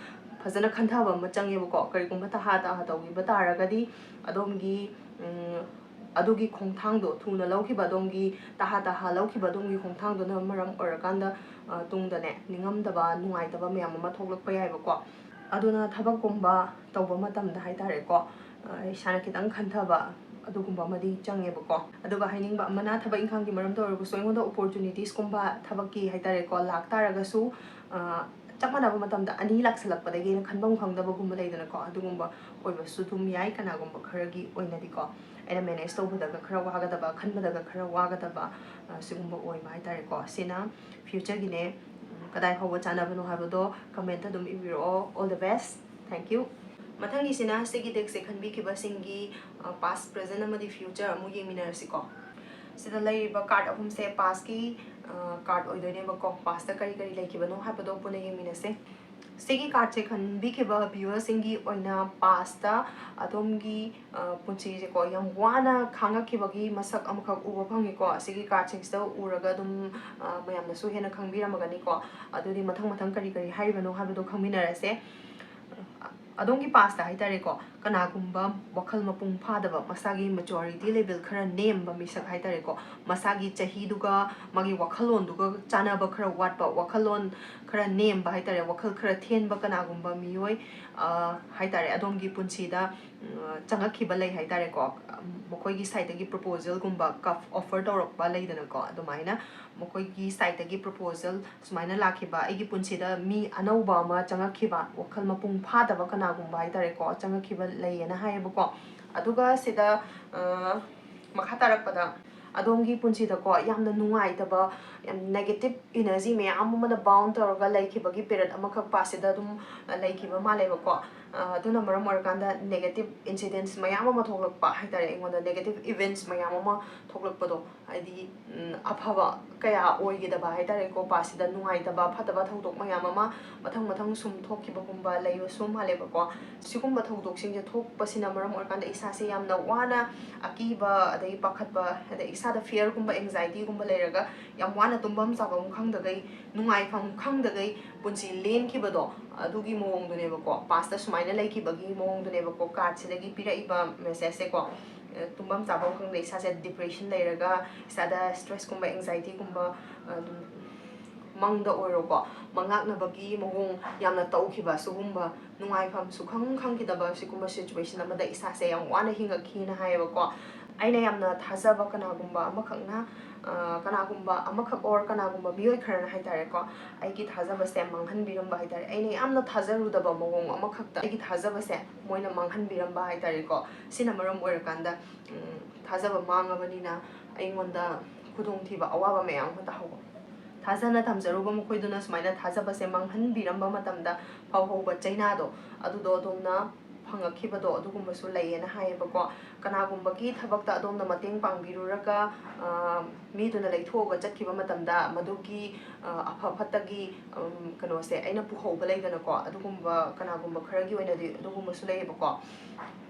ꯐꯖꯅ ꯈꯟꯊꯕ ꯑꯃ ꯆꯪꯉꯦꯕꯀꯣ꯫ ꯀꯔꯤꯒꯨꯝꯕ ꯇꯍꯥ ꯇꯍꯥ ꯇꯧꯕꯤꯕ ꯇꯥꯔꯒꯗꯤ ꯑꯗꯣꯝꯒꯤ, ꯎꯝ, ꯑꯗꯨꯒꯤ ꯈꯣꯡꯊꯥꯡꯗꯣ ꯊꯨꯅ ꯂꯧꯈꯤꯕ, ꯑꯗꯣꯝꯒꯤ ꯇꯍꯥ ꯇꯍꯥ ꯂꯧꯈꯤꯕ ꯑꯗꯣꯝꯒꯤ ꯈꯣꯡꯊꯥꯡꯗꯨꯅ ꯃꯔꯝ ꯑꯣꯏꯔꯀꯥꯟꯗ, ꯑ, ꯇꯨꯡꯗꯅꯦ ꯅꯤꯡꯉꯝꯗꯕ, ꯅꯨꯡꯉꯥꯏꯇꯕ ꯃꯌꯥꯝ ꯑꯃ ꯊꯣꯛꯂꯛꯄ ꯌꯥꯏꯕꯀꯣ꯫ ꯑꯗꯨꯅ ꯊꯕꯛꯀꯨꯝꯕ ꯇꯧꯕ ꯃꯇꯝꯗ ꯍꯥꯏꯇꯥꯔꯦꯀꯣ, ꯑ, ꯏꯁꯥꯅ ꯈꯤꯇꯪ ꯈꯟꯊꯕ ꯑꯗꯨꯒꯨꯝꯕ ꯑꯃꯗꯤ ꯆꯪꯉꯦꯕꯀꯣ꯫ ꯑꯗꯨꯒ ꯍꯥꯏꯅꯤꯡꯕ ꯑꯃꯅ, ꯊꯕꯛ ꯏꯪꯈꯥꯡꯒꯤ ꯃꯔꯝꯗ ꯑꯣꯏꯔꯒꯁꯨ ꯑꯩꯉꯣꯟꯗ ꯑꯣꯄꯣꯔꯆꯨꯅꯤꯇꯤꯁꯀꯨꯝꯕ ꯊꯕꯛꯀꯤ ꯍꯥꯏꯇꯥꯔꯦꯀꯣ ꯂꯥꯛꯇꯥꯔꯒꯁꯨ, ꯑ, ꯆꯞ ꯃꯥꯟꯅꯕ ꯃꯇꯝꯗ ꯑꯅꯤ ꯂꯥꯛꯁꯜꯂꯛꯄꯗꯒꯤ ꯑꯩꯅ ꯈꯟꯐꯝ ꯈꯪꯗꯕꯒꯨꯝꯕ ꯂꯩꯗꯅꯀꯣ, ꯑꯗꯨꯒꯨꯝꯕ ꯑꯣꯏꯕꯁꯨ ꯑꯗꯨꯝ ꯌꯥꯏ ꯀꯅꯥꯒꯨꯝꯕ ꯈꯔꯒꯤ ꯑꯣꯏꯅꯗꯤꯀꯣ꯫ ꯑꯩꯅ ꯃꯦꯅꯦꯖ ꯇꯧꯕꯗꯒ ꯈꯔ ꯋꯥꯒꯗꯕ, ꯈꯟꯕꯗꯒ ꯈꯔ ꯋꯥꯒꯗꯕ, ꯑ, ꯁꯤꯒꯨꯝꯕ ꯑꯣꯏꯕ ꯍꯥꯏꯇꯥꯔꯦꯀꯣ꯫ ꯁꯤꯅ ꯐ꯭ꯌꯨꯆꯔꯒꯤꯅꯦ꯫ ꯎꯝ, ꯀꯗꯥꯏ ꯐꯥꯎꯕ ꯆꯥꯟꯅꯕꯅꯣ ꯍꯥꯏꯕꯗꯣ ꯀꯃꯦꯟꯇ ꯑꯗꯨꯝ ꯏꯕꯤꯔꯛꯑꯣ꯫ All the best. Thank you. ꯃꯊꯪꯒꯤꯁꯤꯅ ꯁꯤꯒꯤ ꯗꯦꯛꯁꯦ ꯈꯟꯕꯤꯈꯤꯕꯁꯤꯡꯒꯤ, ꯑ, ꯄꯥꯁ, ꯄ꯭ꯔꯦꯖꯦꯟ ꯑꯃꯗꯤ ꯐ꯭ꯌꯨꯆꯔ ꯑꯃꯨꯛ ꯌꯦꯡꯃꯤꯟꯅꯔꯁꯤꯀꯣ꯫ ꯁꯤꯗ ꯂꯩꯔꯤꯕ ꯀꯥꯔꯠ ꯑꯍꯨꯝꯁꯦ ꯄꯥꯁꯀꯤ, ꯑ, ꯀꯥꯔꯠ ꯑꯣꯏꯗꯣꯏꯅꯦꯕꯀꯣ꯫ ꯄꯥꯁꯇ ꯀꯔꯤ ꯀꯔꯤ ꯂꯩꯈꯤꯕꯅꯣ ꯍꯥꯏꯕꯗꯣ ꯄꯨꯟꯅ ꯌꯦꯡꯃꯤꯟꯅꯁꯦ꯫ ꯁꯤꯒꯤ ꯀꯥꯔꯠꯁꯦ ꯈꯟꯕꯤꯈꯤꯕ ꯚ꯭ꯌꯨꯋꯔꯁꯤꯡꯒꯤ ꯑꯣꯏꯅ ꯄꯥꯁꯇ ꯑꯗꯣꯝꯒꯤ, ꯑ, ꯄꯨꯟꯁꯤꯁꯦꯀꯣ ꯌꯥꯝ ꯋꯥꯅ ꯈꯥꯡꯉꯛꯈꯤꯕꯒꯤ ꯃꯁꯛ ꯑꯃꯈꯛ ꯎꯕ ꯐꯪꯉꯤꯀꯣ꯫ ꯁꯤꯒꯤ ꯀꯥꯔꯠꯁꯤꯡꯁꯤꯗ ꯎꯔꯒ ꯑꯗꯨꯝ, ꯑ, ꯃꯌꯥꯝꯅꯁꯨ ꯍꯦꯟꯅ ꯈꯪꯕꯤꯔꯝꯃꯒꯅꯤꯀꯣ꯫ ꯑꯗꯨꯗꯤ ꯃꯊꯪ ꯃꯊꯪ ꯀꯔꯤ ꯀꯔꯤ ꯍꯥꯏꯔꯤꯕꯅꯣ ꯍꯥꯏꯕꯗꯣ ꯈꯪꯃꯤꯟꯅꯔꯁꯦ꯫ ꯑꯗꯣꯝꯒꯤ ꯄꯥꯁꯇ ꯍꯥꯏꯇꯥꯔꯦꯀꯣ, ꯀꯅꯥꯒꯨꯝꯕ ꯋꯥꯈꯜ ꯃꯄꯨꯡ ꯐꯥꯗꯕ, ꯃꯁꯥꯒꯤ maturity level ꯈꯔ ꯅꯦꯝꯕ ꯃꯤꯁꯛ ꯍꯥꯏꯇꯥꯔꯦꯀꯣ, ꯃꯁꯥꯒꯤ ꯆꯍꯤꯗꯨꯒ ꯃꯥꯒꯤ ꯋꯥꯈꯜꯂꯣꯟꯗꯨꯒ ꯆꯥꯟꯅꯕ ꯈꯔ ꯋꯥꯠꯄ, ꯋꯥꯈꯜꯂꯣꯟ ꯈꯔ ꯅꯦꯝꯕ ꯍꯥꯏꯇꯥꯔꯦ, ꯋꯥꯈꯜ ꯈꯔ ꯊꯦꯟꯕ ꯀꯅꯥꯒꯨꯝꯕ ꯃꯤꯑꯣꯏ, ꯑ, ꯍꯥꯏꯇꯥꯔꯦ, ꯑꯗꯣꯝꯒꯤ ꯄꯨꯟꯁꯤꯗ, ꯎꯝ, ꯆꯪꯉꯛꯈꯤꯕ ꯂꯩ ꯍꯥꯏꯇꯥꯔꯦꯀꯣ꯫ ꯃꯈꯣꯏꯒꯤ ꯁꯥꯏꯠꯇꯒꯤ ꯄ꯭ꯔꯣꯄꯣꯖꯦꯜꯒꯨꯝꯕ ꯀꯞ ꯑꯣꯐꯔ ꯇꯧꯔꯛꯄ ꯂꯩꯗꯅꯀꯣ, ꯑꯗꯨꯃꯥꯏꯅ ꯃꯈꯣꯏꯒꯤ ꯁꯥꯏꯠꯇꯒꯤ ꯄ꯭ꯔꯣꯄꯣꯖꯦꯜ ꯁꯨꯃꯥꯏꯅ ꯂꯥꯛꯈꯤꯕ, ꯑꯩꯒꯤ ꯄꯨꯟꯁꯤꯗ ꯃꯤ ꯑꯅꯧꯕ ꯑꯃ ꯆꯪꯉꯛꯈꯤꯕ, ꯋꯥꯈꯜ ꯃꯄꯨꯡ ꯐꯥꯗꯕ ꯀꯅꯥꯒꯨꯝꯕ ꯍꯥꯏꯇꯥꯔꯦꯀꯣ, ꯆꯪꯉꯛꯈꯤꯕ ꯂꯩꯌꯦꯅ ꯍꯥꯏꯌꯦꯕꯀꯣ꯫ ꯑꯗꯨꯒ ꯁꯤꯗ, ꯑ, ꯃꯈꯥ ꯇꯥꯔꯛꯄꯗ ꯑꯗꯣꯝꯒꯤ ꯄꯨꯟꯁꯤꯗꯀꯣ ꯌꯥꯝꯅ ꯅꯨꯡꯉꯥꯏꯇꯕ, ꯌꯥꯝ negative energy ꯃꯌꯥꯝ ꯑꯃꯅ bound ꯇꯧꯔꯒ ꯂꯩꯈꯤꯕꯒꯤ period ꯑꯃꯈꯛ ꯄꯥꯁꯁꯤꯗ ꯑꯗꯨꯝ, ꯑ, ꯂꯩꯈꯤꯕ ꯃꯥꯜꯂꯦꯕꯀꯣ꯫ ꯑ, ꯑꯗꯨꯅ ꯃꯔꯝ ꯑꯣꯏꯔꯀꯥꯟꯗ negative incidents ꯃꯌꯥꯝ ꯑꯃ ꯊꯣꯛꯂꯛꯄ ꯍꯥꯏꯇꯥꯔꯦ, ꯑꯩꯉꯣꯟꯗ negative events ꯃꯌꯥꯝ ꯑꯃ ꯊꯣꯛꯂꯛꯄꯗꯣ, ꯍꯥꯏꯗꯤ, ꯎꯝ, ꯑꯐꯕ ꯀꯌꯥ ꯑꯣꯏꯒꯤꯗꯕ ꯍꯥꯏꯇꯥꯔꯦꯀꯣ꯫ ꯄꯥꯁꯁꯤꯗ ꯅꯨꯡꯉꯥꯏꯇꯕ, ꯐꯠꯇꯕ ꯊꯧꯗꯣꯛ ꯃꯌꯥꯝ ꯑꯃ ꯃꯊꯪ ꯃꯊꯪ ꯁꯨꯝ ꯊꯣꯛꯈꯤꯕꯒꯨꯝꯕ ꯂꯩꯕꯁꯨ ꯃꯥꯜꯂꯦꯕꯀꯣ꯫ ꯁꯤꯒꯨꯝꯕ ꯊꯧꯗꯣꯛꯁꯤꯡꯁꯦ ꯊꯣꯛꯄꯁꯤꯅ ꯃꯔꯝ ꯑꯣꯏꯔꯀꯥꯟꯗ ꯏꯁꯥꯁꯦ ꯌꯥꯝꯅ ꯋꯥꯅ, ꯑꯀꯤꯕ, ꯑꯗꯒꯤ ꯄꯥꯈꯠꯄ, ꯑꯗꯩ ꯏꯁꯥꯗ fearꯒꯨꯝꯕ, anxietyꯒꯨꯝꯕ ꯂꯩꯔꯒ ꯌꯥꯝ ꯋꯥꯅ ꯇꯨꯝꯐꯝ ꯆꯥꯐꯝ ꯈꯪꯗꯈꯩ, ꯅꯨꯡꯉꯥꯏꯐꯝ ꯈꯪꯗꯈꯩ ꯄꯨꯟꯁꯤ ꯂꯦꯟꯈꯤꯕꯗꯣ, ꯑꯗꯨꯒꯤ ꯃꯑꯣꯡꯗꯨꯅꯦꯕꯀꯣ꯫ ꯄꯥꯁꯇ ꯁꯨꯃꯥꯏꯅ ꯂꯩꯈꯤꯕꯒꯤ ꯃꯑꯣꯡꯗꯨꯅꯦꯕꯀꯣ, ꯀꯥꯔꯠꯁꯤꯗꯒꯤ ꯄꯤꯔꯛꯏꯕ ꯃꯦꯁꯦꯖꯁꯦꯀꯣ꯫ ꯑ, ꯇꯨꯝꯐꯝ ꯆꯥꯐꯝ ꯈꯪꯗꯦ, ꯏꯁꯥꯁꯦ depression ꯂꯩꯔꯒ, ꯏꯁꯥꯗ stressꯀꯨꯝꯕ, anxietyꯒꯨꯝꯕ, ꯑꯗꯨꯝ ꯃꯪꯗ ꯑꯣꯏꯔꯣꯀꯣ, ꯃꯪꯂꯥꯛꯅꯕꯒꯤ ꯃꯑꯣꯡ ꯌꯥꯝꯅ ꯇꯧꯈꯤꯕ, ꯁꯤꯒꯨꯝꯕ ꯅꯨꯡꯉꯥꯏꯐꯝ ꯁꯨꯈꯪ ꯈꯪꯈꯤꯗꯕ ꯁꯤꯒꯨꯝꯕ situation ꯑꯃꯗ ꯏꯁꯥꯁꯦ ꯌꯥꯝ ꯋꯥꯅ ꯍꯤꯡꯉꯛꯈꯤꯅ ꯍꯥꯏꯌꯦꯕꯀꯣ꯫ ꯑꯩꯅ ꯌꯥꯝꯅ ꯊꯥꯖꯕ ꯀꯅꯥꯒꯨꯝꯕ ꯑꯃꯈꯛꯅ, ꯑ, ꯀꯅꯥꯒꯨꯝꯕ ꯑꯃꯈꯛ or ꯀꯅꯥꯒꯨꯝꯕ ꯃꯤꯑꯣꯏ ꯈꯔꯅ ꯍꯥꯏꯇꯥꯔꯦꯀꯣ, ꯑꯩꯒꯤ ꯊꯥꯖꯕꯁꯦ ꯃꯥꯡꯍꯟꯕꯤꯔꯝꯕ ꯍꯥꯏꯇꯥꯔꯦ꯫ ꯑꯩꯅ ꯌꯥꯝꯅ ꯊꯥꯖꯔꯨꯗꯕ ꯃꯑꯣꯡ ꯑꯃꯈꯛꯇ ꯑꯩꯒꯤ ꯊꯥꯖꯕꯁꯦ ꯃꯣꯏꯅ ꯃꯥꯡꯍꯟꯕꯤꯔꯝꯕ ꯍꯥꯏꯇꯥꯔꯦꯀꯣ꯫ ꯁꯤꯅ ꯃꯔꯝ ꯑꯣꯏꯔꯀꯥꯟꯗ, ꯎꯝ, ꯊꯥꯖꯕ ꯃꯥꯡꯉꯕꯅꯤꯅ ꯑꯩꯉꯣꯟꯗ ꯈꯨꯗꯣꯡꯊꯤꯕ, ꯑꯋꯥꯕ ꯃꯌꯥꯝ ꯑꯃ ꯇꯥꯍꯧꯕ꯫ ꯊꯥꯖꯅ ꯊꯝꯖꯔꯨꯕ ꯃꯈꯣꯏꯗꯨꯅ ꯁꯨꯃꯥꯏꯅ ꯊꯥꯖꯕꯁꯦ ꯃꯥꯡꯍꯟꯕꯤꯔꯝꯕ ꯃꯇꯝꯗ ꯐꯧꯍꯧꯕ ꯆꯩꯅꯥꯗꯣ, ꯑꯗꯨꯗꯣ ꯑꯗꯣꯝꯅ ꯐꯪꯉꯛꯈꯤꯕꯗꯣ, ꯑꯗꯨꯒꯨꯝꯕꯁꯨ ꯂꯩꯌꯦꯅ ꯍꯥꯏꯌꯦꯕꯀꯣ꯫ ꯀꯅꯥꯒꯨꯝꯕꯒꯤ ꯊꯕꯛꯇ ꯑꯗꯣꯝꯅ ꯃꯇꯦꯡ ꯄꯥꯡꯕꯤꯔꯨꯔꯒ, ꯑ, ꯃꯤꯗꯨꯅ ꯂꯩꯊꯣꯛꯑꯒ ꯆꯠꯈꯤꯕ ꯃꯇꯝꯗ ꯃꯗꯨꯒꯤ, ꯑ, ꯑꯐ ꯐꯠꯇꯒꯤ, ꯎꯝ, ꯀꯩꯅꯣꯁꯦ ꯑꯩꯅ ꯄꯨꯍꯧꯕ ꯂꯩꯗꯅꯀꯣ, ꯑꯗꯨꯒꯨꯝꯕ ꯀꯅꯥꯒꯨꯝꯕ ꯈꯔꯒꯤ ꯑꯣꯏꯅꯗꯤ ꯑꯗꯨꯒꯨꯝꯕꯁꯨ ꯂꯩꯌꯦꯕꯀꯣ꯫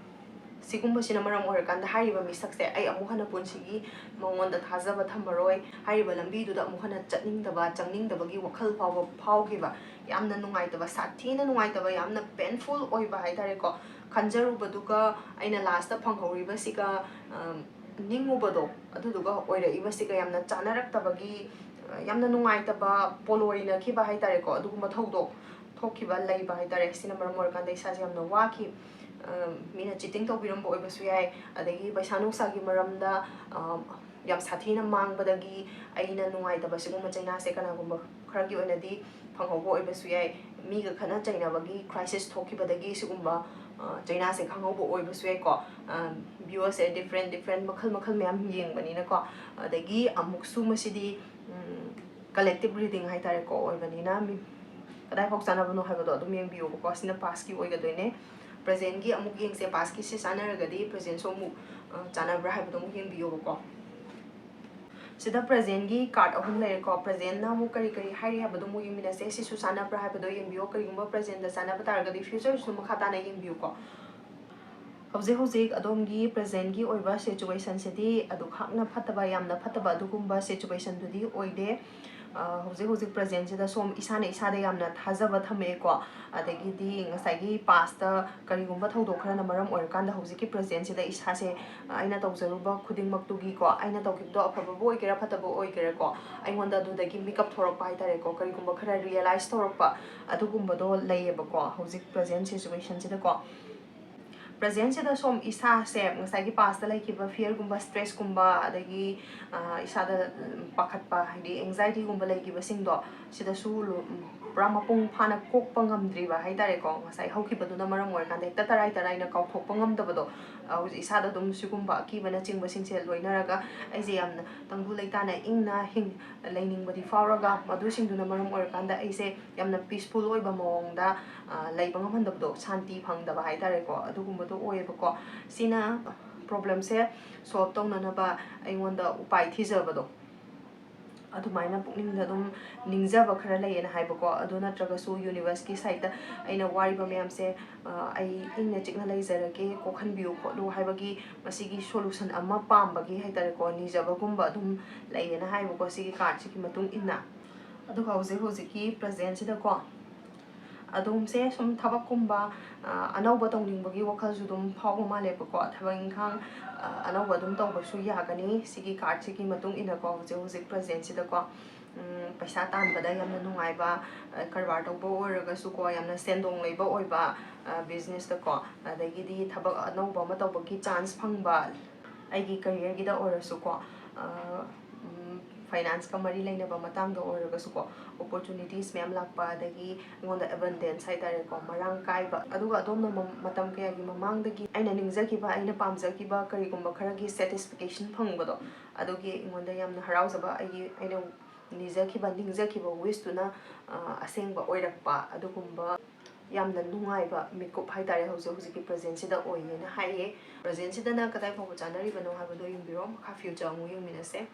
ꯁꯤꯒꯨꯝꯕꯁꯤꯅ ꯃꯔꯝ ꯑꯣꯏꯔꯀꯥꯟꯗ ꯍꯥꯏꯔꯤꯕ ꯃꯤꯁꯛꯁꯦ ꯑꯩ ꯑꯃꯨꯛ ꯍꯟꯅ ꯄꯨꯟꯁꯤꯒꯤ ꯃꯉꯣꯟꯗ ꯊꯥꯖꯕ ꯊꯝꯃꯔꯣꯏ, ꯍꯥꯏꯔꯤꯕ ꯂꯝꯕꯤꯗꯨꯗ ꯑꯃꯨꯛ ꯍꯟꯅ ꯆꯠꯅꯤꯡꯗꯕ, ꯆꯪꯅꯤꯡꯗꯕꯒꯤ ꯋꯥꯈꯜ ꯐꯥꯎꯕ ꯐꯥꯎꯈꯤꯕ, ꯌꯥꯝꯅ ꯅꯨꯡꯉꯥꯏꯇꯕ, ꯁꯥꯊꯤꯅ ꯅꯨꯡꯉꯥꯏꯇꯕ, ꯌꯥꯝꯅ painful ꯑꯣꯏꯕ ꯍꯥꯏꯇꯥꯔꯦꯀꯣ꯫ ꯈꯟꯖꯔꯨꯕꯗꯨꯒ ꯑꯩꯅ last ꯐꯪꯍꯧꯔꯤꯕꯁꯤꯒ, ꯑꯝ, ꯅꯤꯡꯉꯨꯕꯗꯣ, ꯑꯗꯨꯗꯨꯒ ꯑꯣꯏꯔꯛꯏꯕꯁꯤꯒ ꯌꯥꯝꯅ ꯆꯥꯅꯔꯛꯇꯕꯒꯤ, ꯑ, ꯌꯥꯝꯅ ꯅꯨꯡꯉꯥꯏꯇꯕ, ꯄꯣꯂꯣꯏꯅꯈꯤꯕ ꯍꯥꯏꯇꯥꯔꯦꯀꯣ, ꯑꯗꯨꯒꯨꯝꯕ ꯊꯧꯗꯣꯛ ꯊꯣꯛꯈꯤꯕ ꯂꯩꯕ ꯍꯥꯏꯇꯥꯔꯦ꯫ ꯁꯤꯅ ꯃꯔꯝ ꯑꯣꯏꯔꯀꯥꯟꯗ ꯏꯁꯥꯁꯦ ꯌꯥꯝꯅ ꯋꯥꯈꯤ꯫ ꯑ, ꯃꯤꯅ cheating ꯇꯧꯕꯤꯔꯝꯕ ꯑꯣꯏꯕꯁꯨ ꯌꯥꯏ, ꯑꯗꯒꯤ ꯄꯩꯁꯥ ꯅꯨꯡꯁꯥꯒꯤ ꯃꯔꯝꯗ, ꯑ, ꯌꯥꯝ ꯁꯥꯊꯤꯅ ꯃꯥꯡꯕꯗꯒꯤ ꯑꯩꯅ ꯅꯨꯡꯉꯥꯏꯇꯕ ꯁꯤꯒꯨꯝꯕ ꯆꯩꯅꯥꯁꯦ ꯀꯅꯥꯒꯨꯝꯕ ꯈꯔꯒꯤ ꯑꯣꯏꯅꯗꯤ ꯐꯪꯍꯧꯕ ꯑꯣꯏꯕꯁꯨ ꯌꯥꯏ꯫ ꯃꯤꯒ ꯈꯠꯅ ꯆꯩꯅꯕꯒꯤ crisis ꯊꯣꯛꯈꯤꯕꯗꯒꯤ ꯁꯤꯒꯨꯝꯕ, ꯑ, ꯆꯩꯅꯥꯁꯦ ꯈꯪꯍꯧꯕ ꯑꯣꯏꯕꯁꯨ ꯌꯥꯏꯀꯣ꯫ ꯑ, view ꯑꯁꯦ different different, ꯃꯈꯜ ꯃꯈꯜ ꯃꯌꯥꯝ ꯌꯦꯡꯕꯅꯤꯅꯀꯣ꯫ ꯑꯗꯒꯤ ꯑꯃꯨꯛꯁꯨ ꯃꯁꯤꯗꯤ, ꯎꯝ, collective reading ꯍꯥꯏꯇꯥꯔꯦꯀꯣ, ꯑꯣꯏꯕꯅꯤꯅ ꯃꯤ ꯀꯗꯥꯏꯐꯥꯎ ꯆꯥꯟꯅꯕꯅꯣ ꯍꯥꯏꯕꯗꯣ ꯑꯗꯨꯝ ꯌꯦꯡꯕꯤꯌꯣꯕꯀꯣ꯫ ꯁꯤꯅ pastꯀꯤ ꯑꯣꯏꯒꯗꯣꯏꯅꯦ꯫ Presentꯀꯤ ꯑꯃꯨꯛ ꯌꯦꯡꯁꯦ, pastꯀꯤ ꯁꯤ ꯆꯥꯟꯅꯔꯒꯗꯤ presentꯁꯨ ꯑꯃꯨꯛ, ꯑ, ꯆꯥꯟꯅꯕ꯭ꯔꯥ ꯍꯥꯏꯕꯗꯣ ꯑꯃꯨꯛ ꯌꯦꯡꯕꯤꯌꯣꯕꯀꯣ꯫ ꯁꯤꯗ presentꯀꯤ card ꯑꯍꯨꯝ ꯂꯩꯔꯦꯀꯣ꯫ Presentꯅ ꯑꯃꯨꯛ ꯀꯔꯤ ꯀꯔꯤ ꯍꯥꯏꯔꯤ ꯍꯥꯏꯕꯗꯣ ꯑꯃꯨꯛ ꯌꯦꯡꯃꯤꯟꯅꯁꯦ꯫ ꯁꯤꯁꯨ ꯆꯥꯟꯅꯕ꯭ꯔꯥ ꯍꯥꯏꯕꯗꯣ ꯌꯦꯡꯕꯤꯌꯣ꯫ ꯀꯔꯤꯒꯨꯝꯕ presentꯇ ꯆꯥꯟꯅꯕ ꯇꯥꯔꯒꯗꯤ futureꯁꯨ ꯃꯈꯥ ꯇꯥꯅ ꯌꯦꯡꯕꯤꯌꯨꯀꯣ꯫ ꯍꯧꯖꯤꯛ ꯍꯧꯖꯤꯛ ꯑꯗꯣꯝꯒꯤ presentꯀꯤ ꯑꯣꯏꯕ situationꯁꯤꯗꯤ ꯑꯗꯨꯈꯥꯛꯅ ꯐꯠꯇꯕ, ꯌꯥꯝꯅ ꯐꯠꯇꯕ ꯑꯗꯨꯒꯨꯝꯕ situationꯗꯨꯗꯤ ꯑꯣꯏꯗꯦ꯫ ꯑ, ꯍꯧꯖꯤꯛ ꯍꯧꯖꯤꯛ presentꯁꯤꯗ ꯁꯣꯝ ꯏꯁꯥꯅ ꯏꯁꯥꯗ ꯌꯥꯝꯅ ꯊꯥꯖꯕ ꯊꯝꯃꯛꯑꯦꯀꯣ꯫ ꯑꯗꯒꯤꯗꯤ ꯉꯁꯥꯏꯒꯤ pastꯇ ꯀꯔꯤꯒꯨꯝꯕ ꯊꯧꯗꯣꯛ ꯈꯔꯅ ꯃꯔꯝ ꯑꯣꯏꯔꯀꯥꯟꯗ ꯍꯧꯖꯤꯛꯀꯤ presentꯁꯤꯗ ꯏꯁꯥꯁꯦ, ꯑ, ꯑꯩꯅ ꯇꯧꯖꯔꯨꯕ ꯈꯨꯗꯤꯡꯃꯛꯇꯨꯒꯤꯀꯣ, ꯑꯩꯅ ꯇꯧꯈꯤꯕꯗꯣ ꯑꯐꯕꯕꯨ ꯑꯣꯏꯒꯦꯔꯥ ꯐꯠꯇꯕ ꯑꯣꯏꯒꯦꯔꯥꯀꯣ, ꯑꯩꯉꯣꯟꯗ ꯑꯗꯨꯗꯒꯤ ꯃꯤꯀꯞ ꯊꯣꯔꯛꯄ ꯍꯥꯏꯇꯥꯔꯦꯀꯣ, ꯀꯔꯤꯒꯨꯝꯕ ꯈꯔ realize ꯇꯧꯔꯛꯄ, ꯑꯗꯨꯒꯨꯝꯕꯗꯣ ꯂꯩꯌꯦꯕꯀꯣ ꯍꯧꯖꯤꯛ present situationꯁꯤꯗꯀꯣ꯫ Presentꯁꯤꯗ ꯁꯣꯝ ꯏꯁꯥꯁꯦ ꯉꯁꯥꯏꯒꯤ pastꯇ ꯂꯩꯈꯤꯕ fearꯒꯨꯝꯕ, stressꯀꯨꯝꯕ, ꯑꯗꯒꯤ, ꯑ, ꯏꯁꯥꯗ, ꯎꯝ, ꯄꯥꯈꯠꯄ, ꯍꯥꯏꯗꯤ anxietyꯒꯨꯝꯕ ꯂꯩꯈꯤꯕꯁꯤꯡꯗꯣ, ꯁꯤꯗꯁꯨ ꯂꯨ-, ꯎꯝ, ꯄꯨꯔꯥ ꯃꯄꯨꯡ ꯐꯥꯅ ꯀꯣꯛꯄ ꯉꯝꯗ꯭ꯔꯤꯕ ꯍꯥꯏꯇꯥꯔꯦꯀꯣ꯫ ꯉꯁꯥꯏ ꯍꯧꯈꯤꯕꯗꯨꯅ ꯃꯔꯝ ꯑꯣꯏꯔꯀꯥꯟꯗ ꯍꯦꯛꯇ ꯇꯔꯥꯏ ꯇꯔꯥꯏꯅ ꯀꯥꯎꯊꯣꯛꯄ ꯉꯝꯗꯕꯗꯣ, ꯑ, ꯍꯧꯖꯤꯛ ꯏꯁꯥꯗ ꯑꯗꯨꯝ ꯁꯤꯒꯨꯝꯕ ꯑꯀꯤꯕꯅꯆꯤꯡꯕꯁꯤꯡꯁꯦ ꯂꯣꯏꯅꯔꯒ ꯑꯩꯁꯦ ꯌꯥꯝꯅ ꯇꯪꯗꯨ ꯂꯩꯇꯥꯅ ꯏꯪꯅ ꯍꯤꯡ-, ꯂꯩꯅꯤꯡꯕꯗꯤ ꯐꯥꯎꯔꯒ, ꯃꯗꯨꯁꯤꯡꯗꯨꯅ ꯃꯔꯝ ꯑꯣꯏꯔꯀꯥꯟꯗ ꯑꯩꯁꯦ ꯌꯥꯝꯅ peaceful ꯑꯣꯏꯕ ꯃꯑꯣꯡꯗ, ꯑ, ꯂꯩꯕ ꯉꯝꯍꯟꯗꯕꯗꯣ, ꯁꯥꯟꯇꯤ ꯐꯪꯗꯕ ꯍꯥꯏꯇꯥꯔꯦꯀꯣ, ꯑꯗꯨꯒꯨꯝꯕꯗꯣ ꯑꯣꯏꯌꯦꯕꯀꯣ꯫ ꯁꯤꯅ problemꯁꯦ solve ꯇꯧꯅꯅꯕ ꯑꯩꯉꯣꯟꯗ ꯎꯄꯥꯏ ꯊꯤꯖꯕꯗꯣ꯫ ꯑꯗꯨꯃꯥꯏꯅ ꯄꯨꯛꯅꯤꯡꯗ ꯑꯗꯨꯝ ꯅꯤꯡꯖꯕ ꯈꯔ ꯂꯩꯌꯦꯅ ꯍꯥꯏꯕꯀꯣ꯫ ꯑꯗꯨ ꯅꯠꯇ꯭ꯔꯒꯁꯨ ꯌꯨꯅꯤꯚꯔꯁꯀꯤ ꯁꯥꯏꯠꯇ ꯑꯩꯅ ꯋꯥꯔꯤꯕ ꯃꯌꯥꯝꯁꯦ, ꯑ, ꯑꯩ ꯏꯪꯅ ꯆꯤꯛꯅ ꯂꯩꯖꯔꯒꯦ, ꯀꯣꯛꯍꯟꯕꯤꯌꯨ ꯈꯣꯠꯂꯨ ꯍꯥꯏꯕꯒꯤ ꯃꯁꯤꯒꯤ ꯁꯣꯂꯨꯁꯟ ꯑꯃ ꯄꯥꯝꯕꯒꯤ ꯍꯥꯏꯇꯥꯔꯦꯀꯣ, ꯅꯤꯖꯕꯒꯨꯝꯕ ꯑꯗꯨꯝ ꯂꯩꯌꯦꯅ ꯍꯥꯏꯕꯀꯣ ꯁꯤꯒꯤ ꯀꯥꯔꯠꯁꯤꯒꯤ ꯃꯇꯨꯡ ꯏꯟꯅ꯫ ꯑꯗꯨꯒ ꯍꯧꯖꯤꯛ ꯍꯧꯖꯤꯛꯀꯤ ꯄ꯭ꯔꯖꯦꯟꯁꯤꯗꯀꯣ ꯑꯗꯣꯝꯁꯦ ꯁꯨꯝ ꯊꯕꯛꯀꯨꯝꯕ, ꯑ, ꯑꯅꯧꯕ ꯇꯧꯅꯤꯡꯕꯒꯤ ꯋꯥꯈꯜꯁꯨ ꯑꯗꯨꯝ ꯐꯥꯎꯕ ꯃꯥꯜꯂꯦꯕꯀꯣ꯫ ꯊꯕꯛ ꯏꯪꯈꯥꯡ, ꯑ, ꯑꯅꯧꯕ ꯑꯗꯨꯝ ꯇꯧꯕꯁꯨ ꯌꯥꯒꯅꯤ ꯁꯤꯒꯤ ꯀꯥꯔꯠꯁꯤꯒꯤ ꯃꯇꯨꯡ ꯏꯟꯅꯀꯣ꯫ ꯍꯧꯖꯤꯛ ꯍꯧꯖꯤꯛ ꯄ꯭ꯔꯖꯦꯟꯁꯤꯗꯀꯣ, ꯎꯝ, ꯄꯩꯁꯥ ꯇꯥꯟꯕꯗ ꯌꯥꯝꯅ ꯅꯨꯡꯉꯥꯏꯕ, ꯑ, ꯀꯔꯕꯥꯔ ꯇꯧꯕ ꯑꯣꯏꯔꯒꯁꯨꯀꯣ, ꯌꯥꯝꯅ ꯁꯦꯟꯗꯣꯡ ꯂꯩꯕ ꯑꯣꯏꯕ, ꯑ, ꯕꯤꯖꯤꯅꯦꯁꯇꯀꯣ, ꯑꯗꯒꯤꯗꯤ ꯊꯕꯛ ꯑꯅꯧꯕ ꯑꯃ ꯇꯧꯕꯒꯤ ꯆꯥꯟꯁ ꯐꯪꯕ, ꯑꯩꯒꯤ ꯀꯦꯔꯤꯌꯔꯒꯤꯗ ꯑꯣꯏꯔꯁꯨꯀꯣ, ꯑ, ꯎꯝ, ꯐꯥꯏꯅꯥꯟꯁꯀ ꯃꯔꯤ ꯂꯩꯅꯕ ꯃꯇꯥꯡꯗ ꯑꯣꯏꯔꯒꯁꯨꯀꯣ, ꯑꯣꯄꯣꯔꯆꯨꯅꯤꯇꯤꯁ ꯃꯌꯥꯝ ꯂꯥꯛꯄ, ꯑꯗꯒꯤ ꯑꯩꯉꯣꯟꯗ ꯑꯦꯕꯟꯗꯦꯟꯁ ꯍꯥꯏꯇꯥꯔꯦꯀꯣ, ꯃꯔꯥꯡ ꯀꯥꯏꯕ꯫ ꯑꯗꯨꯒ ꯑꯗꯣꯝꯅ ꯃ-, ꯃꯇꯝ ꯀꯌꯥꯒꯤ ꯃꯃꯥꯡꯗꯒꯤ ꯑꯩꯅ ꯅꯤꯡꯖꯈꯤꯕ, ꯑꯩꯅ ꯄꯥꯝꯖꯈꯤꯕ ꯀꯔꯤꯒꯨꯝꯕ ꯈꯔꯒꯤ ꯁꯦꯇꯤꯁꯐꯤꯀꯦꯁꯟ ꯐꯪꯕꯗꯣ, ꯑꯗꯨꯒꯤ ꯑꯩꯉꯣꯟꯗ ꯌꯥꯝꯅ ꯍꯔꯥꯎꯖꯕ, ꯑꯩꯒꯤ, ꯑꯩꯅ ꯅꯤꯖꯈꯤꯕ, ꯅꯤꯡꯖꯈꯤꯕ ꯋꯤꯁꯇꯨꯅ, ꯑ, ꯑꯁꯦꯡꯕ ꯑꯣꯏꯔꯛꯄ, ꯑꯗꯨꯒꯨꯝꯕ ꯌꯥꯝꯅ ꯅꯨꯡꯉꯥꯏꯕ ꯃꯤꯀꯨꯞ ꯍꯥꯏꯇꯥꯔꯦ ꯍꯧꯖꯤꯛ ꯍꯧꯖꯤꯛꯀꯤ ꯄ꯭ꯔꯖꯦꯟꯁꯤꯗ ꯑꯣꯏꯌꯦꯅ ꯍꯥꯏꯌꯦ꯫ ꯄ꯭ꯔꯖꯦꯟꯁꯤꯗꯅ ꯀꯗꯥꯏ ꯐꯥꯎꯕ ꯆꯥꯟꯅꯔꯤꯕꯅꯣ ꯍꯥꯏꯕꯗꯣ ꯌꯦꯡꯕꯤꯔꯣ꯫ ꯃꯈꯥ ꯐ꯭ꯌꯨꯆꯔ ꯑꯃꯨꯛ ꯌꯦꯡꯃꯤꯟꯅꯁꯦ꯫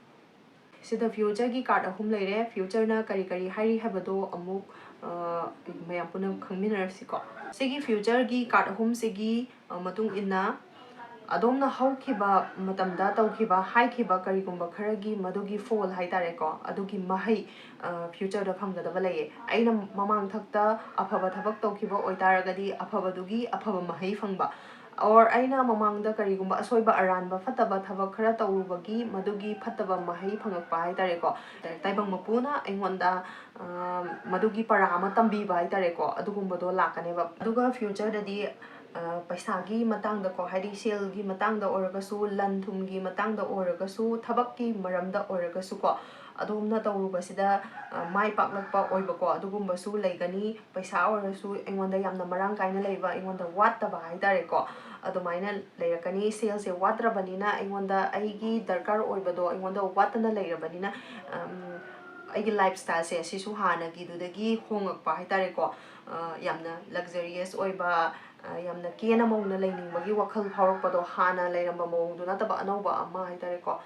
ꯁꯤꯗ ꯐ꯭ꯌꯨꯆꯔꯒꯤ ꯀꯥꯔꯠ ꯑꯍꯨꯝ ꯂꯩꯔꯦ꯫ ꯐ꯭ꯌꯨꯆꯔꯅ ꯀꯔꯤ ꯀꯔꯤ ꯍꯥꯏꯔꯤ ꯍꯥꯏꯕꯗꯣ ꯑꯃꯨꯛ, ꯑ, ꯃꯌꯥꯝ ꯄꯨꯟꯅ ꯈꯪꯃꯤꯟꯅꯔꯁꯤꯀꯣ꯫ ꯁꯤꯒꯤ ꯐ꯭ꯌꯨꯆꯔꯒꯤ ꯀꯥꯔꯠ ꯑꯍꯨꯝꯁꯤꯒꯤ, ꯑ, ꯃꯇꯨꯡ ꯏꯟꯅ ꯑꯗꯣꯝꯅ ꯍꯧꯈꯤꯕ ꯃꯇꯝꯗ ꯇꯧꯈꯤꯕ, ꯍꯥꯏꯈꯤꯕ ꯀꯔꯤꯒꯨꯝꯕ ꯈꯔꯒꯤ ꯃꯗꯨꯒꯤ ꯐꯣꯜ ꯍꯥꯏꯇꯥꯔꯦꯀꯣ, ꯑꯗꯨꯒꯤ ꯃꯍꯩ, ꯑ, ꯐ꯭ꯌꯨꯆꯔꯗ ꯐꯪꯒꯗꯕ ꯂꯩꯌꯦ꯫ ꯑꯩꯅ ꯃꯃꯥꯡꯊꯛꯇ ꯑꯐꯕ ꯊꯕꯛ ꯇꯧꯈꯤꯕ ꯑꯣꯏꯇꯥꯔꯒꯗꯤ ꯑꯐꯕꯗꯨꯒꯤ ꯑꯐꯕ ꯃꯍꯩ ꯐꯪꯕ, or ꯑꯩꯅ ꯃꯃꯥꯡꯗ ꯀꯔꯤꯒꯨꯝꯕ ꯑꯁꯣꯏꯕ ꯑꯔꯥꯟꯕ ꯐꯠꯇꯕ ꯊꯕꯛ ꯈꯔ ꯇꯧꯔꯨꯕꯒꯤ ꯃꯗꯨꯒꯤ ꯐꯠꯇꯕ ꯃꯍꯩ ꯐꯪꯉꯛꯄ ꯍꯥꯏꯇꯥꯔꯦꯀꯣ, ꯇꯥꯏꯕꯪ ꯃꯄꯨꯅ ꯑꯩꯉꯣꯟꯗ, ꯑ, ꯃꯗꯨꯒꯤ ꯄꯔꯥ ꯑꯃ ꯇꯝꯕꯤꯕ ꯍꯥꯏꯇꯥꯔꯦꯀꯣ, ꯑꯗꯨꯒꯨꯝꯕꯗꯣ ꯂꯥꯛꯀꯅꯦꯕ꯫ ꯑꯗꯨꯒ ꯐ꯭ꯌꯨꯆꯔꯗꯗꯤ, ꯑ, ꯄꯩꯁꯥꯒꯤ ꯃꯇꯥꯡꯗꯀꯣ, ꯍꯥꯏꯗꯤ ꯁꯦꯜꯒꯤ ꯃꯇꯥꯡꯗ ꯑꯣꯏꯔꯒꯁꯨ, ꯂꯟ ꯊꯨꯝꯒꯤ ꯃꯇꯥꯡꯗ ꯑꯣꯏꯔꯒꯁꯨ, ꯊꯕꯛꯀꯤ ꯃꯔꯝꯗ ꯑꯣꯏꯔꯒꯁꯨꯀꯣ, ꯑꯗꯣꯝꯅ ꯇꯧꯔꯨꯕꯁꯤꯗ, ꯑ, ꯃꯥꯏ ꯄꯥꯛꯂꯛꯄ ꯑꯣꯏꯕꯀꯣ, ꯑꯗꯨꯒꯨꯝꯕꯁꯨ ꯂꯩꯒꯅꯤ꯫ ꯄꯩꯁꯥ ꯑꯣꯏꯔꯁꯨ ꯑꯩꯉꯣꯟꯗ ꯌꯥꯝꯅ ꯃꯔꯥꯡ ꯀꯥꯏꯅ ꯂꯩꯕ, ꯑꯩꯉꯣꯟꯗ ꯋꯥꯠꯇꯕ ꯍꯥꯏꯇꯥꯔꯦꯀꯣ, ꯑꯗꯨꯃꯥꯏꯅ ꯂꯩꯔꯛꯀꯅꯤ꯫ ꯁꯦꯜꯁꯦ ꯋꯥꯠꯇ꯭ꯔꯕꯅꯤꯅ ꯑꯩꯉꯣꯟꯗ ꯑꯩꯒꯤ ꯗꯔꯀꯥꯔ ꯑꯣꯏꯕꯗꯣ ꯑꯩꯉꯣꯟꯗ ꯋꯥꯠꯇꯅ ꯂꯩꯔꯕꯅꯤꯅ, ꯑꯝ, ꯑꯩꯒꯤ ꯂꯥꯏꯐ ꯁ꯭ꯇꯥꯏꯜꯁꯦ ꯁꯤꯁꯨ ꯍꯥꯟꯅꯒꯤꯗꯨꯗꯒꯤ ꯍꯣꯡꯉꯛꯄ ꯍꯥꯏꯇꯥꯔꯦꯀꯣ꯫ ꯑ, ꯌꯥꯝꯅ ꯂꯛꯖꯔꯤꯌꯁ ꯑꯣꯏꯕ, ꯑ, ꯌꯥꯝꯅ ꯀꯦꯅ ꯃꯧꯅ ꯂꯩꯅꯤꯡꯕꯒꯤ ꯋꯥꯈꯜ ꯐꯥꯎꯔꯛꯄꯗꯣ, ꯍꯥꯟꯅ ꯂꯩꯔꯝꯕ ꯃꯑꯣꯡꯗꯨ ꯅꯠꯇꯕ ꯑꯅꯧꯕ ꯑꯃ ꯍꯥꯏꯇꯥꯔꯦꯀꯣ꯫